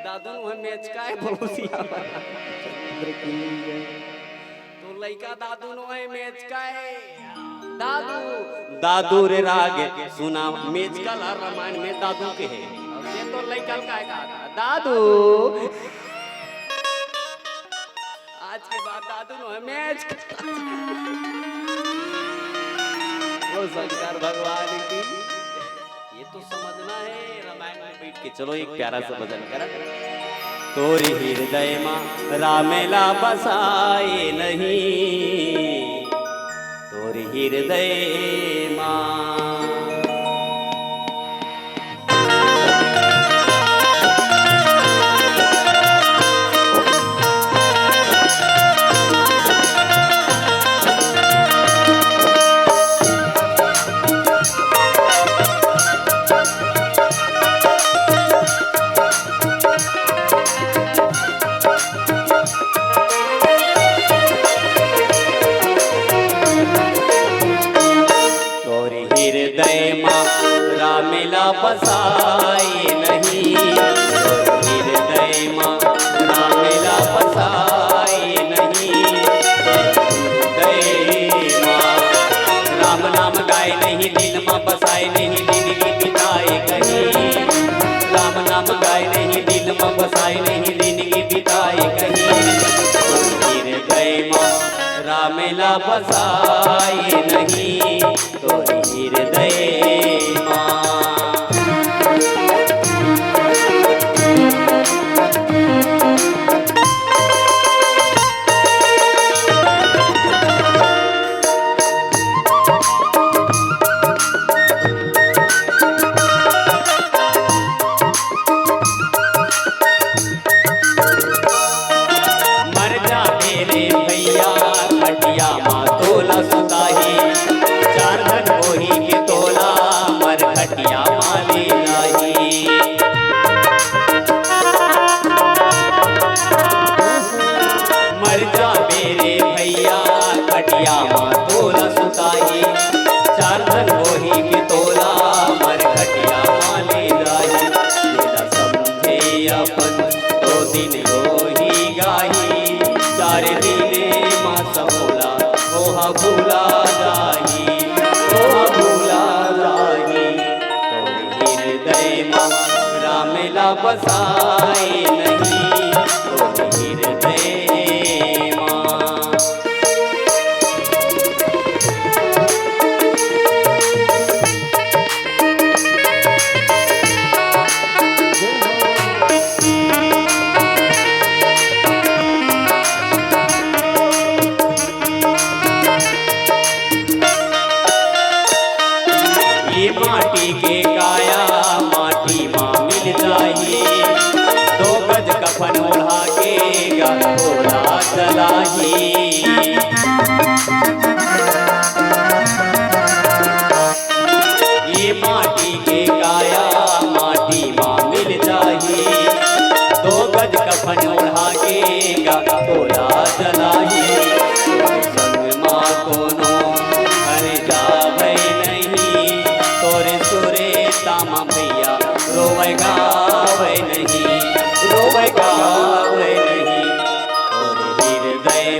दादू नोहे, मेचका हे, बोलो सिया। तो लइका दादू नोहे, मेचका हे। दादू, दादू रे राग सुना, मेचका ला रामायण में दादू कहे। अब ये तो लइका ल का कहथन? दादू। आज के बाद दादू नोहे, मेचका। ओ शंकर भगवान की, ये तो समझना है रामायण में बैठ के। चलो, एक प्यारा सा भजन करा। तोर हृदय मा रामेला बसाए नहीं, तोर हृदय मा। तोर हृदय मा रामेला बसाए नहीं, तोर हृदय मा रामेला बसाए नहीं, तोर हृदय मा राम नाम गाए नहीं, दिल मा बसाए नहीं, जिंदगी बिताए कहीं। राम नाम गाए नहीं, दिल मा बसाए नहीं, जिंदगी बिताए कहीं। तोर हृदय मा रामेला बसाए नहीं, तोर हृदय मा। मर जाबे रे भैया, खटिया मा तोला सुताही। चार धन होही के तोला, मर खटिया मा ले जाही। मर जाबे रे भैया, खटिया मा तोला सुताही। चार धन होही के तोला, मर खटिया मा ले जाही। जेला समझे अपन तो दिन होही गाही। चार दिन मा समोला ओहा भूला जाही, ओहा भूला जाही। तोर हृदय मा रामेला बसाए नहीं, तोर हृदय मा। ये माटी के काया माटी मा मिल जाही, दो गज कफन ओढ़ा के गा तोला चलाही। ये माटी के काया माटी मा मिल जाही, दो गज कफन ओढ़ा के गा तोला चलाही। संग मा कोनो हर जावे नहीं, तोरे सुरे तामा भैया रोवे गावे नहीं, रोवे गावे नहीं। तोरे हृदय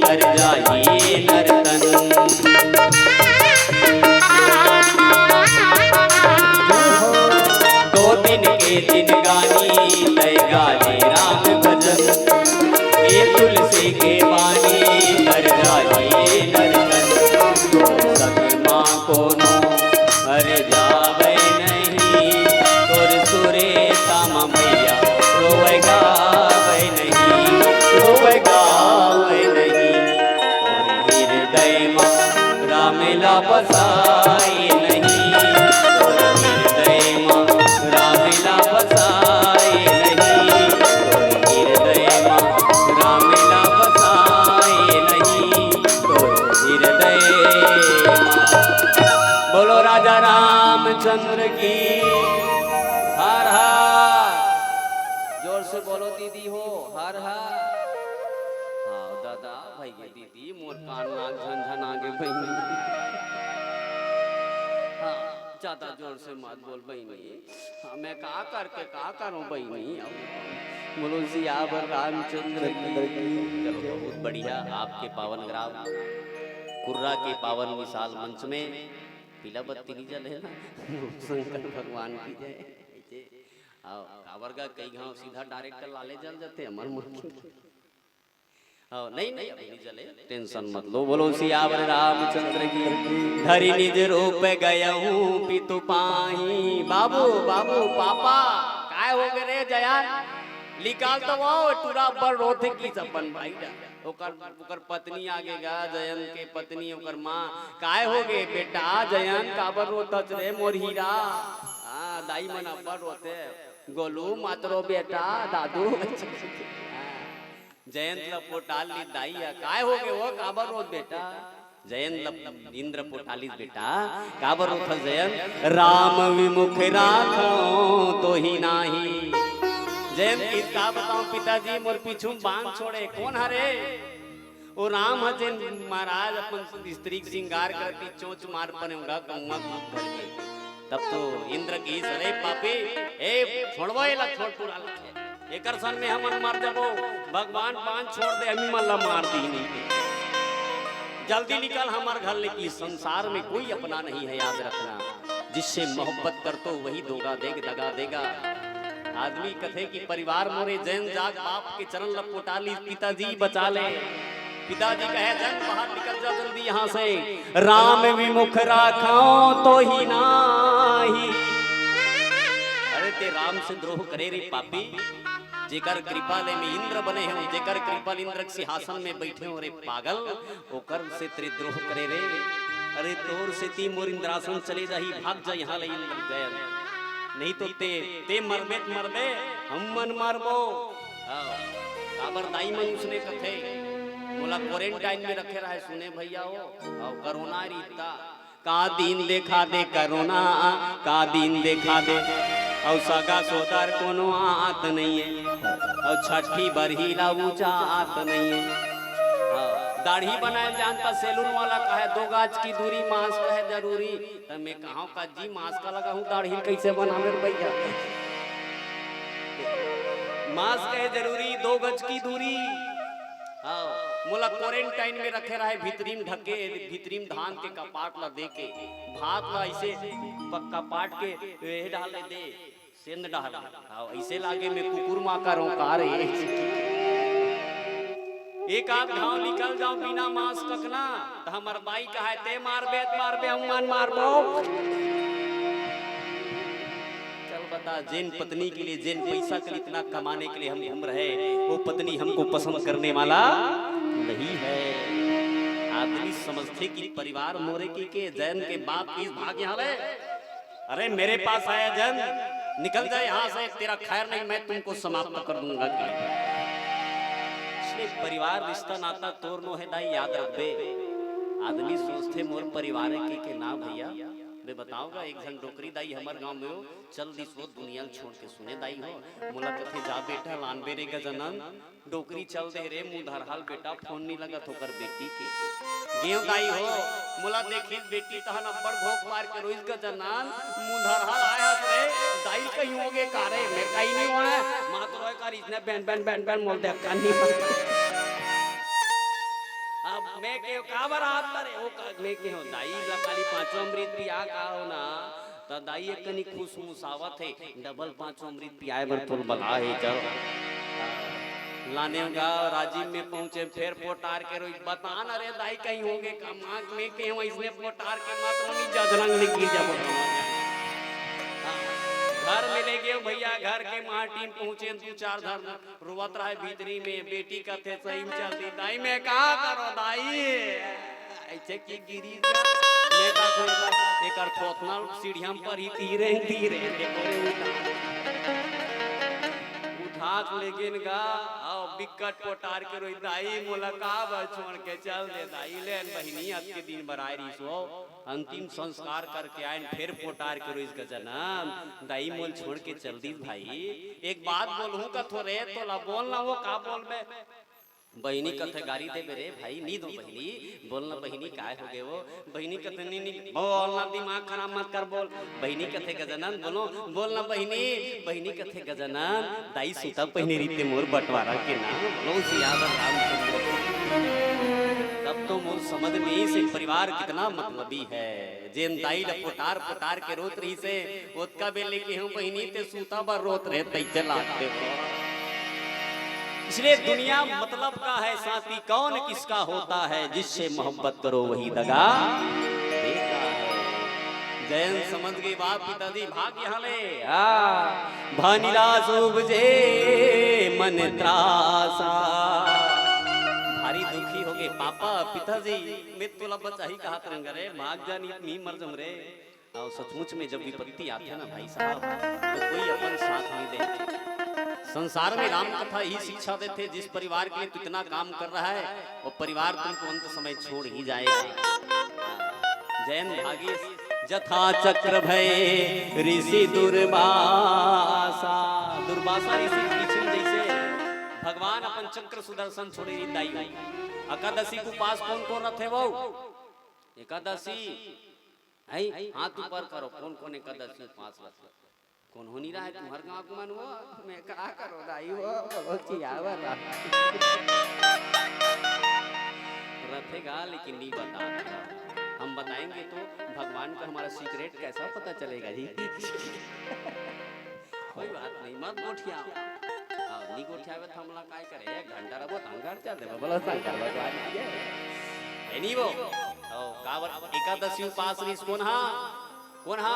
हर जाही नर तन। दो दिन के जिनगानी तय गाली राम भजन। ये तुलसी के बानी हर जाही नर तन। सत माँ कोनो हर जावे नहीं। तोर सुरे तामा भैया रोवे गावे नहीं, रोवे गावे नहीं। तोर हृदय मा राम ला बसाए नहीं। तोर हृदय मा राम ला बसाए नहीं। तोर हृदय मा राम ला बसाए नहीं। तोर हृदय मा। बोलो राजा रामचंद्र की। हर हर। जोर से बोलो दीदी हो, हर हर। हाँ दादा, भाई के दीदी, मोर कान नाक झनझना गे बहिनी। हाँ, ज्यादा जोर से मत बोल बहिनी। हाँ, मैं का करके का करूँ बहिनी? अब बोलो सियावर रामचंद्र की। चलो, बहुत बढ़िया, आपके पावन ग्राम कुर्रा के पावन विशाल मंच में पीला बत्ती नहीं जले ना। शंकर भगवान की जय। आओ, काबर का कई घाव सीधा डायरेक्ट लाले जल जाते, हमर मुंह की। आओ, नहीं, नहीं, अभी नहीं जले, टेंशन मत लो। बोलो सियावर रामचंद्र की। धरि निज रूप गयहूँ पितु पाही। बाबू, बाबू, पापा, काय हो गए रे जया? निकाल तो वो टूरा अब्बड़ रोथे की अपन भाई जा। ओकर, ओकर पत्नी आगे गा, जयंत के पत्नी, ओकर माँ, "काय हो गे बेटा जयंत, काबर रोतच रे मोर हीरा?" हाँ, दाई मन अब्बड़ रोथे। "गोलू मत रो बेटा, दादू।" हाँ, जयंत ल पोटाल ली दाई ह, "काय हो गे वो, काबर रोत बेटा?" जयंत ल इंद्र पोटालिस बेटा, काबर रोथस जयंत? "राम विमुख राखो तो ही नाही।" जयंत की का बताऊं पिताजी, मोर पीछू बांध छोड़े, कोन हरे? वो राम ह जेन महाराज अपन स्त्री के श्रृंगार करती चोंच मार पने उड़ा कौआ कूद करके। तब तो इंद्र की, "अरे पापी, ए छोड़वा एला, छोड़ पूरा लखे।" एकर सन में हमन मर जबो, भगवान बांध छोड़ दे, हमी मन ला मार दी नहीं। जल्दी निकल हमर घर ले, कि संसार में कोई अपना नहीं है, याद रखना। जिससे मोहब्बत कर तो वही धोखा देग, दगा देगा। आदमी कथे कि परिवार मोरे जैन जाग, बाप के चरण ल पोटाली, पिताजी बचा ले। पिताजी कहे, "जन बाहर निकल जा जल्दी यहाँ से, राम विमुख राखो तो ही नाही।" अरे ते राम से द्रोह करे रे पापी, जेकर कृपा ले मैं इंद्र बने हूँ, जेकर कृपा ले इंद्र के सिंहासन में बैठे हूँ रे पागल, ओकर से तेरे द्रोह करे रे। अरे तोर सेती मोर इंद्रासन चले जाही, भाग जा यहाँ ले इंद्र जयंत। नहीं तो ते, ते मरबे त मरबे, हम मन मरबो। हाँ, काबर दाई मन उसने कथे, मोला क्वारंटाइन में रखे रहे सुने भैया हो, हाँ, कोरोना रीता। का दिन देखा दे कोरोना, का दिन देखा दे। अउ सगा सोदर कोनो आत नहीं है, अउ छठी बरही ला ऊंचा आत नहीं है। हाँ, दाढ़ी बनाए जानता सैलून वाला कहे दो गज की दूरी, मास्क है जरूरी। त मैं कहा का जी मास्क लगा हूँ, दाढ़ी कैसे बनावे रे भैया? मास्क है जरूरी, दो गज की दूरी। हाँ, मोला क्वारंटाइन में रखे रहे, भीतरी में ढके, भीतरी में धान के कपाट ला दे के, भात ला ऐसे प-, कपाट के एह डाल दे, सेंध डाल। हाँ, ऐसे लागे मैं कुकुर माँ का रोंका रे। एक आध घाव निकल जाओ बिना मास्क ककना, त हमर बाई कहे, "ते मारबे, त मारबे, हम मन मारबो।" चल बता, जेन पत्नी के लिए, जेन पैसा के लिए इतना कमाने के लिए हम घूम रहे, वो पत्नी हमको पसंद करने वाला नहीं है। आदमी समझथे कि परिवार मोरे के, के जैन के बाप की भाग यहाँ ले। अरे मेरे पास आया जैन, निकल जा यहाँ से, तेरा खैर नहीं, मैं तुमको समाप्त कर दूंगा। कि इसलिए परिवार रिश्ता नाता तोर नो है दाई, याद रखबे। आदमी सोचथे मोर परिवार के, के ना भैया, मैं बताऊंगा, एक झन डोकरी दाई हमर गांव में हो, चल दिस वो दुनिया ल छोड़ के सुने दाई हो, मोला कथे, "जा बेटा, लानबे रे गजानन।" डोकरी चल दे रे, मुंह धरहाल बेटा, फोन नहीं लगत ओकर बेटी के। गेव दाई हो, मोला देखिस बेटी तहन अब्बड़ भोक मार के रोइस गजानन, मुंह धरहाल आय हस रे, दाई कहीं होगे का रे, मैं कहीं नहीं होना, मात रोय कर इसने बैन, बैन, बैन, बैन मोल देखा नहीं। अब मैं के काबर आत रे, ओ का, मैं के हो दाई ला खाली पांचों अमृत पिया का हो ना, त दाई एक कनी खुश मुसावत हे, डबल पांचों अमृत पियाए बर तोल बला हे, चल। लाने गा राजिम में पहुंचे, फेर पोटार के रोई, बता न रे दाई कहीं होगे का, मांग में के हो इसने पोटार के मात्र नहीं जजरंग ले गिर जाबो। घर में ले गए भैया, घर के माटी में पहुंचे, दू चार धर रोवत रहे भीतरी में, बेटी कथे सही में चलती, दाई मैं का करो दाई, ऐसे की गिरी जा। मैं का करूं, एकर थोथना सीढ़िया पर ही तीरे, तीरे, देखो रे उठा। उठा के लेकिन गा, आओ बिकट पोटार के रोई, दाई मोला का बर छोड़ के चल दे दाई, ले बहिनी आज के दिन बर आए रही सो। अंतिम संस्कार करके आयन, फेर पोटार के रोइस गजानन, दाई मोल छोड़ के चल दीस भाई। एक बात बोलहूं कथो रे, तोला बोल ना वो का बोलबे। बहिनी कथे गारी देबे रे भाई, नी दो बहिनी, बोल ना बहिनी, काय हो गए वो? बहिनी कथे नी, नी, बोल ना, दिमाग खराब मत कर, बोल। बहिनी कथे गजानन, बोलो, बोल ना बहिनी। बहिनी कथे गजानन, दाई सुता पहिने रीते मोर बंटवारा के ना, बोलो सियावर रामचंद्र की। तब तो मोर समझ में से परिवार कितना मतलबी है। जेन दाई ल पोटार पोटार के रोत रहिसे, ओतका बेर ले केहूं बहिनी ते सूता बर रोत रहे, तइसे लागते हो। इसलिए दुनिया मतलब का है साथी, कौन किसका होता है, जिससे मोहब्बत करो वही दगा देता है। जयंत समझ गए बाप पिताजी भाग यहाँ ले, हाँ, भानीदास उपजे मन त्रासा। भारी दुखी हो गए पापा, पिताजी, मैं तोला बचाही कहा तरंग रे, भाग जानी मी मर जम रे। और सचमुच में जब विपत्ति आती है ना भाई साहब, तो कोई अपन साथ नहीं दे। संसार में राम कथा ही शिक्षा देते, जिस परिवार के लिए तू इतना काम कर रहा है, वो परिवार तुमको अंत समय छोड़ ही जाएगा। जयंत भागीस जथा चक्र भय ऋषि दुर्वासा। दुर्वासा ऋषि पीछे जैसे भगवान अपन चक्र सुदर्शन छोड़े नहीं दाई। एकादशी के उपास कौन कौन रथे वो? एकादशी है, हाथ ऊपर करो, कौन कौन एकादशी उपास रथे? कौन हो नहीं रहा है तुम्हारे गांव के मन वो? मैं का करो दाई वो, बोलो चिया वाला। रथेगा लेकिन नहीं बता। हम बताएंगे तो भगवान का हमारा सीक्रेट कैसा पता चलेगा जी? कोई बात नहीं, मत गोठियाओ। हाँ, नहीं गोठियावे तो हमला काय करे? एक घंटा रहो, तो हम घर चल देबो। बोलो शंकर भगवान की जय। एनी वो, तो काबर एकादशी उपास रहिस कोन हा? कोन हा?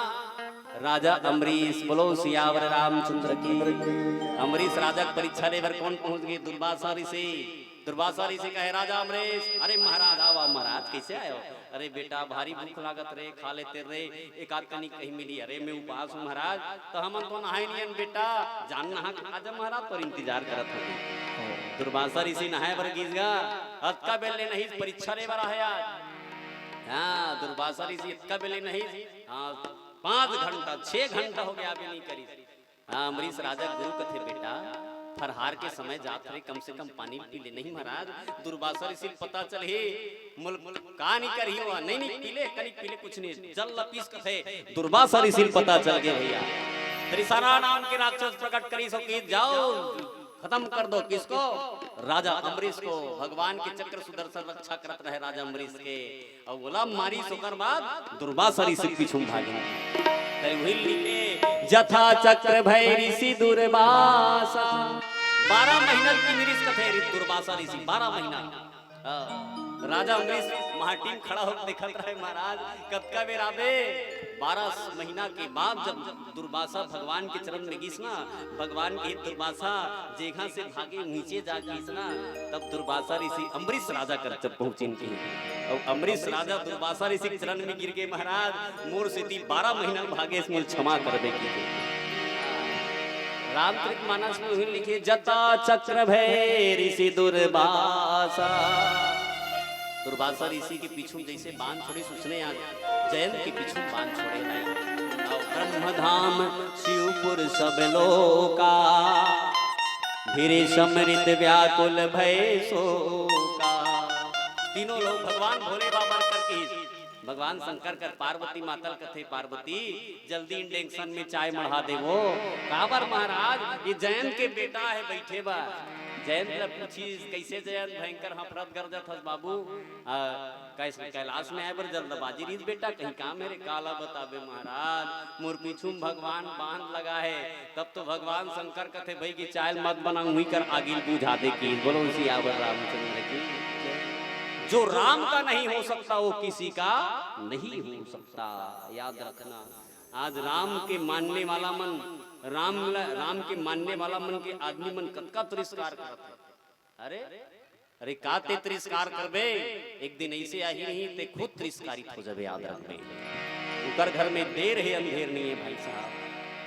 राजा अम्बरीश। बोलो सियावर रामचंद्र की। अम्बरीश राजा के परीक्षा लेबर कौन पहुंच गए? दुर्वासा ऋषि। दुर्वासा ऋषि कहे, "राजा अम्बरीश।" "अरे महाराज, आवा महाराज, कैसे आयो?" "अरे बेटा, भारी भूख लागत रे, खा लेते रे, एक आध कनी कहीं मिली।" "अरे मैं उपास हूँ महाराज।" "तो हमन तो नहाए नियन बेटा, जान नहा के आ जा महाराज, तोर इंतजार करत हन।" दुर्वासा ऋषि नहाए बर गिस गा, अतका बेले नहीं परीक्षा ले बर आहे आज। हाँ, दुर्वासा ऋषि अतका बेले नहीं, हाँ, पाँच घंटा, छह घंटा हो गया, अभी नहीं करी। हाँ, अम्बरीश राजा गुरु कथे, "बेटा, फरहार के समय जात रे, कम से कम पानी पी ले।" "नहीं महाराज, दुर्वासा ऋषि ल पता चलही, मोल, मोल का नहीं करही वो।" "नहीं, नहीं, पी ले, कनिक पी ले, कुछ नहीं।" जल ल पीस कथे, दुर्वासा ऋषि ल पता चल गए भैया। त्रिसरा नाम के राक्षस प्रकट करिस हो कि जाओ, खत्म कर दो। किसको? राजा अम्बरीश को। भगवान के चक्र सुदर्शन रक्षा करत रहे राजा अम्बरीश के। अउ ओला मारिस, ओकर बाद दुर्वासा ऋषि के पीछू म भागे। तरी उही लिखे, "जथा चक्र भय ऋषि दुर्वासा।" बारह महीना के ऋषि कथे ऋ-, दुर्वासा ऋषि, बारह महीना। हाँ, राजा अम्बरीश माटी म खड़ा होके देखत रहे, "महाराज, कतका बेर आबे?" बारह महीना के बाद जब दुर्वासा भगवान के चरण में गिस ना, भगवान के, दुर्वासा जेघा से भागे नीचे जा गिस ना, तब दुर्वासा ऋषि अम्बरीश राजा कर जब पहुंचिन की। अब अम्बरीश राजा दुर्वासा ऋषि के चरण में गिर गए, "महाराज, मोर सेती बारह महीना भागे, मोल क्षमा कर दे" की। रामचरित मानस में उही लिखे, "जथा चक्र भय ऋषि दुर्वासा।" दुर्वासा ऋषि के पीछू जैसे बाण छोड़े, उसने यहाँ जयंत के पीछू बाण छोड़े। अउ ब्रह्म धाम शिवपुर सब लोका, भीषम ऋत व्याकुल भय शोका। तीनों लोग भगवान भोले बाबा कर के, भगवान शंकर कर पार्वती माता ल कथे, "पार्वती, जल्दी इंडक्शन में चाय मढ़ा देवो।" "काबर महाराज, ये जयंत के बेटा है, बैठे बा।" जयंत ल पूछिस, "कइसे जयंत, भयंकर हफरत गरजत हस बाबू?" आ, कैस-, "कैलाश में आए बर जल्दबाजी रहिस बेटा, कहीं काम हे रे?" "काला बताबे महाराज, मोर पीछू म भगवान बांध लगा हे।" तब तो भगवान शंकर कथे, "भई कि चायल मत बनाऊं, हुई कर आगिल बुझा दे" की। बोलो सियावर रामचंद्र की। जो राम का नहीं हो सकता, वो किसी का नहीं हो सकता। याद रखना, आज राम के मानने वाला मन, राम ल-, राम के मानने वाला मन के आदमी मन कतका तिरस्कार करत हे। अरे, अरे का ते तिरस्कार करबे? एक दिन ऐसे आही नहीं, ते खुद तिरस्कारित हो जाबे, याद रखबे। ओकर घर में देर हे, अंधेर नहीं है भाई साहब।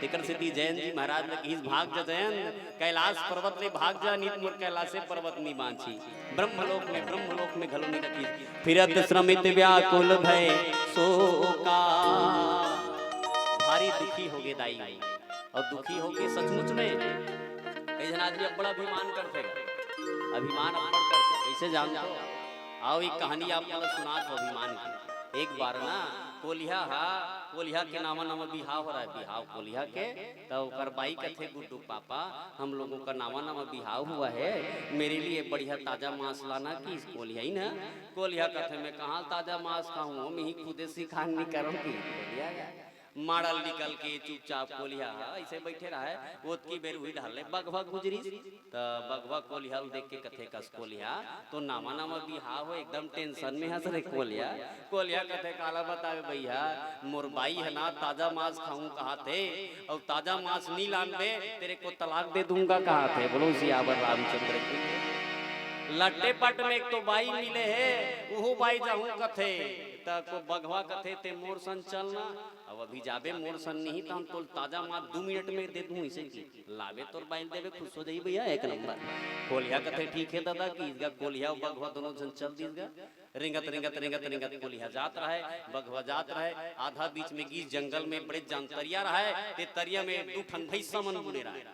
तेकर सेती जयंत जी महाराज ल कहिस, "भाग जा जयंत, कैलाश पर्वत ले भाग जा, नित मोर कैलाशे पर्वत नहीं बांची।" ब्रह्मलोक में, ब्रह्मलोक में घलो नहीं रखिस। "फिरत श्रमित व्याकुल भय शोका।" भारी दुखी होगे दाई, अउ दुखी होगे सचमुच में। कई झन आदमी अब्बड़ अभिमान करथे, अभिमान अब्बड़ करथे, कइसे जानथो? आओ, एक कहानी आप मन ल सुनात हो अभिमान के। एक बार ना कोलिहा हा, कोलिहा के नावा नावा बिहाव हो रहा है, बिहाव कोलिहा के। त ओकर बाई कथे, "गुड्डू पापा, हम लोगों का नावा नावा बिहाव हुआ है, मेरे लिए बढ़िया ताजा मांस लाना" किस कोलिहा ही ना। कोलिहा कथे, "मैं कहाँ ताजा मांस खाऊं, हम ही खुदे शिकार नहीं करूं" की कोलिहा। माड़ल निकल के चुपचाप कोलिहा अइसे बइठे रहय। ओतकी बेर उही डहर ले बघवा गुजरिस। त बघवा कोलिहा ल देख के कथे, "कस कोलिहा, तो नावा नावा बिहाव हो, एकदम tension में हस रे कोलिहा।" कोलिहा कथे, "काला बतावे भइया, मोर बाई ह ना ताजा मांस खाऊं कहाथे, अउ ताजा मांस नी लानबे, तेरे को तलाक दे दूंगा कहाथे।" बोलो सियावर रामचंद्र की। लट्टे पट में एक तो बाई मिले हे, उहू बाई जाहूं कथे, त को बघवा कथे, "ते मोर संग चलना।" अब अभी जाबे मोर सन नहीं, त हम तोल ताजा मांस दू मिनट में दे दूं, इसे की लाबे तोर बाइल देबे, खुश हो जाई भइया, एक नंबर। कोलिहा कथे, "ठीक हे दादा" किस गा। कोलिहा अउ बघवा दोनों झन चल दिस गा। रेंगत, रेंगत, रेंगत, रेंगत कोलिहा जात रहय, बघवा जात रहय। आधा बीच में गिस जंगल में बड़े जान तरिया रहय, ते तरिया में दू ठन भइसा मन बूड़े रहय।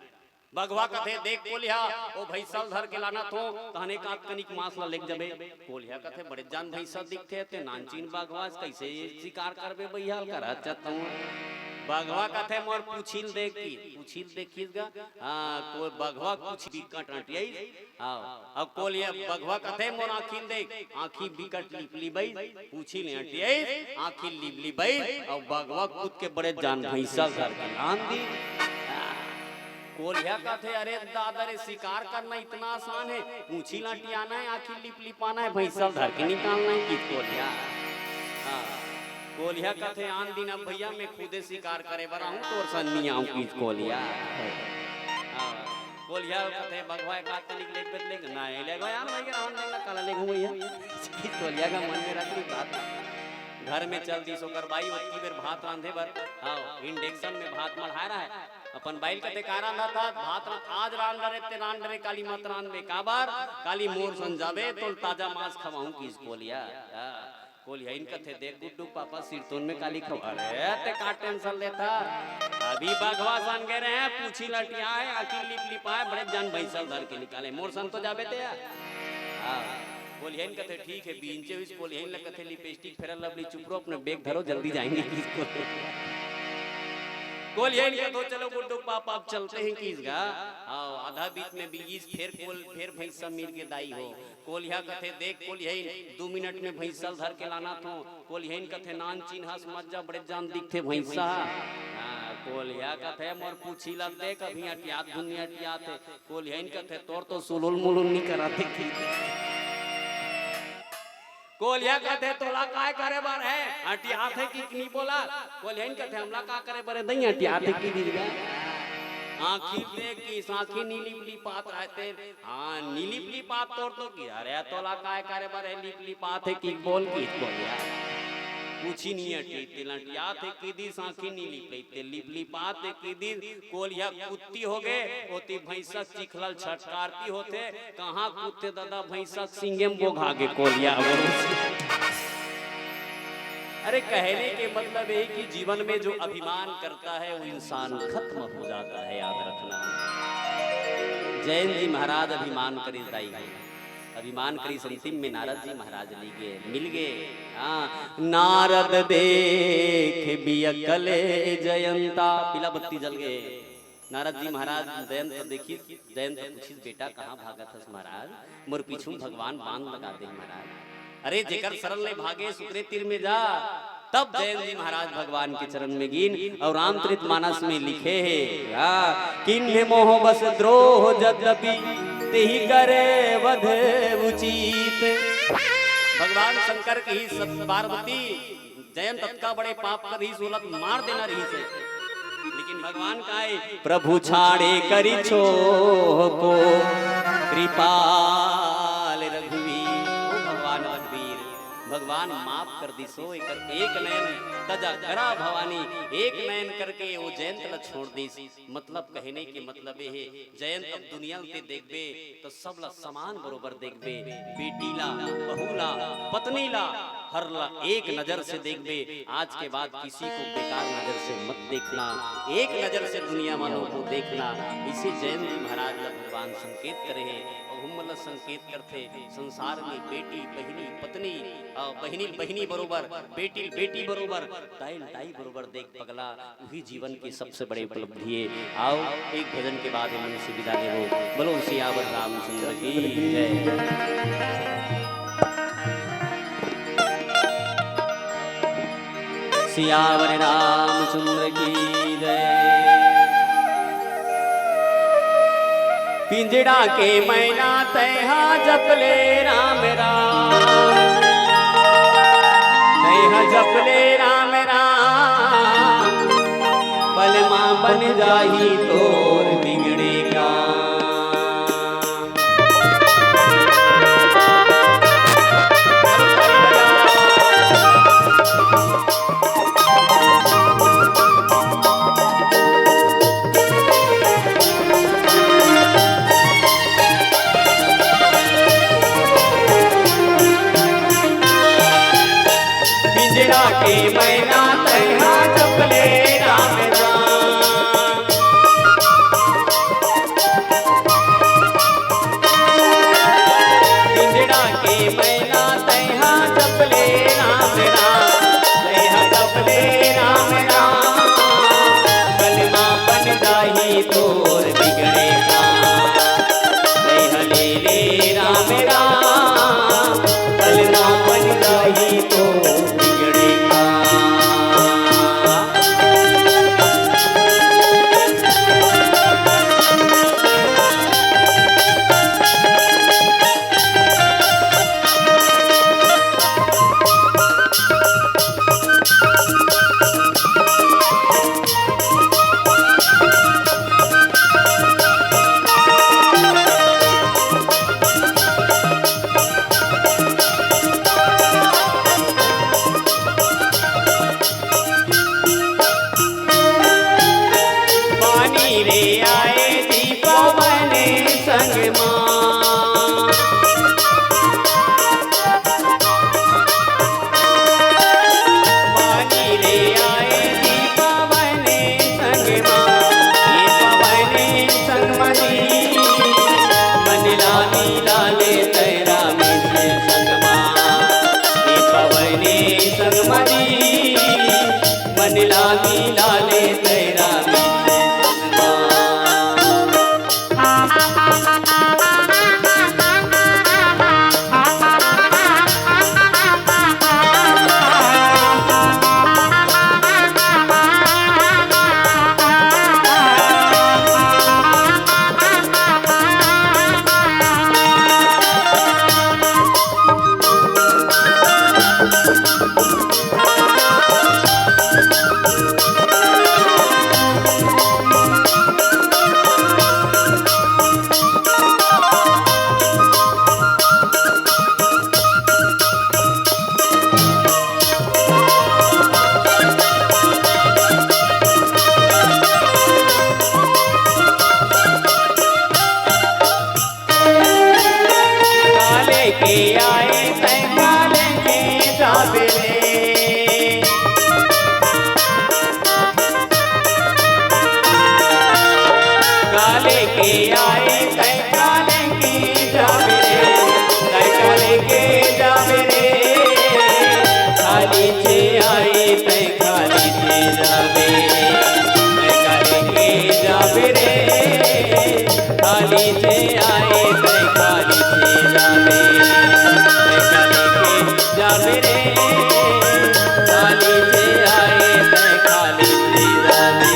बघवा कथे, "देख कोलिहा, ओ भइसा ल धर के लानत हों, तहने एकाध कनिक मांस ल लेग जबे।" कोलिहा कथे, "बड़े जान भइसा दिखथे, ते नानचिन बघवा अस कइसे शिकार करबे भइया ल?" करत चत हूं। बघवा कथे, "मोर पूछी ल देख" की, पूछी ल देखिस गा। हां, को बघवा पूछी बिकट अंटियाइस। हां, अब कोलिहा, बघवा कथे, "मोर आंखी ल देख", आंखी बिकट लिपलिपइस, पूछी ल अंटियाइस, आंखी लिपलिपइस, अउ बघवा कूद के बड़े जान भइसा ल धर के लान दिस। कोलिहा कथे, "अरे दादा रे, शिकार करना इतना आसान है, पूछी ल अंटियाना है, आंखी लिपलिपाना है, भइसा ल धर के निकालना है" किस कोलिहा। हां, कोलिहा कथे, "आन दिन अब भइया मैं खुदे शिकार करे बर आहूं, तोर सन नी आहूं" किस कोलिहा। हां, कोलिहा कथे, "बघवा एकाध कनिक लेग बेत लेग ना, ए लेगो यार, भाई के राहन लेग ना, काला लेगो भइया।" किस कोलिहा का मन में रख ली बात। घर में चल दिस ओकर बाई, ओतकी बेर भात रांधे बर, हां, induction में भात मढ़ाय रहय। अपन बाई ल कथे, "का रांधत हस?" "भात रा-, आज रांध डरे ते रांध डरे, काली मत रांधबे।" "काबर?" "काली मोर सन जाबे, तोल ताजा मांस खवाहूं" किस कोलिहा। हां, कोलिहा इन कथे, "देख गुड्डू पापा सिरतोन में काली खवा।" "अरे, ते का tension लेथस? अभी बघवा सन गे रहें, पूछी ल अंटियाय, आंखी लिपलिपाय, बड़े जान भइसा ल धर के निकाले, मोर सन तो जाबे ते यार।" हां, कोलिहा इन कथे, "ठीक हे।" बींचे होइस कोलिहा इन ल कथे, "Lipstick, Fair Lovely, चुपरो, अपने bag धरो, जल्दी जाएंगे" किस कोलिहा। कोलिहा इन कथे, "चलो गुड्डू पापा, अब चलते हैं" किस गा। हां, आधा बीच में बिगिस, फेर कोल-, फेर भइसा मिल गे दाई हो। कोलिहा कथे, "देख कोलिहा इन, दू मिनट में भइसा ल धर के लानत हों।" कोलिहा इन कथे, "नानचिन हस, मत जा, बड़े जान दिखथे भइसा।" हां, कोलिहा कथे, "मोर पूछी ल देख, अभी अंटियात धुन नी अंटियात हे।" कोलिहा इन कथे, "तोर तो सुलुल मुलुल नी करत हे" किस। कोलिहा कथे, "तोला काय करे बर हे? अंटियात हे कि नी बोला?" कोलिहा इन कथे, "हमला का करे बर हे दई, अंटियात हे" किस गा। आंखी देख किस, आंखी नी लिपलिपात रहय ते। हां, नी लिपलिपात तोर तो किस। "अरे, तोला काय करे बर हे, लिपलिपात हे कि बोल" किस कोलिहा। पूछी नी अंटियात हे, अंटियात हे किस, आंखी नी लिपलिपात हे, लिपलिपात हे किस। कोलिहा कुत्ती होगे, ओती भइसा ल चिखला ल छटकारती होथे, कहां कूदथे ददा, भइसा के सींगे म बोघा गे कोलिहा। अरे कहने के मतलब ये कि जीवन में जो अभिमान करता है वो इंसान खत्म हो जाता है, याद रखना। जयंत जी महाराज अभिमान करिस दाई, अभिमान करिस, अंतिम में नारद जी महाराज ली गे, मिल गे। हां, नारद देख बियकले जयंता, पीला बत्ती जल गे। नारद जी महाराज जयंत देखिस, जयंत पूछिस, "बेटा, कहाँ भागत हस महाराज? मोर पीछू भगवान बांध लगा दे महाराज।" "अरे, जेकर शरण ले भागे, सुकरे तीर में जा।" तब जयंत जी महाराज भगवान के चरण में गीन अउ रामचरित मानस में लिखे हे, हाँ, "किन्हे मोह बस द्रोह जद्यपि, तेहि करे वध उचित।" भगवान शंकर कहिस, "सत पार्वती, जयंत अतका बड़े पाप कर रहिस, ओला मार देना रहिस हे।" लेकिन भगवान काय, "प्रभु छाड़े करि छोह को, कृपाल रघुवीर।" ओ भगवान रघुवीर, भगवान माफ कर दिसो, एकर एक नयन तजा करा भवानी, एक नयन करके वो जयंत ला छोड़ दिस। मतलब कहने के मतलब ये हे, जयंत अब दुनिया ल ते देखबे तो सब ला समान बरोबर देखबे, बेटी ला, बहू ला, पत्नी ला, हर ला एक नजर से देखबे। आज के बाद किसी को बेकार नजर से मत देखना, एक नजर से दुनिया वालों को देखना। इसे जयंत जी महाराज ला भगवान संकेत करे हे अउ हम ला संकेत करथे। संसार में बेटी, बहिनी, पत्नी, अ, बहिनी, बहिनी बरोबर, बेटी, बेटी बरोबर, दाई, दाई बरोबर देख पगला, वही जीवन की सबसे बड़ी उपलब्धि है। आओ, एक भजन के बाद हम इनसे विदा लेबो। बोलो सियावर रामचंद्र की जय। सियावर रामचंद्र की जय। पिंजड़ा के मैना तैहा जप ले राम राम, तैहा जप ले राम राम, बलमा बन जाही तोर बिगड़े काम। पिंजड़ा के मैना तैहा जप ले राम राम। पिंजड़ा के मैना तैहा जप ले राम राम, तैहा जप ले राम राम। बलमा बन जाही तोर बिगड़े काम। तैहा ले ले राम राम, बलमा बन जाही तोर बिगड़े काम। मेरे काली से आए तैं काली से जावे।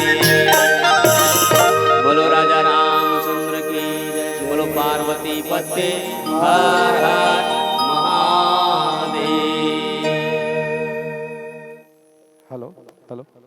बोलो राजा रामचंद्र की जय, बोलो पार्वती पत्ते हर हर महादेव। Hello, hello.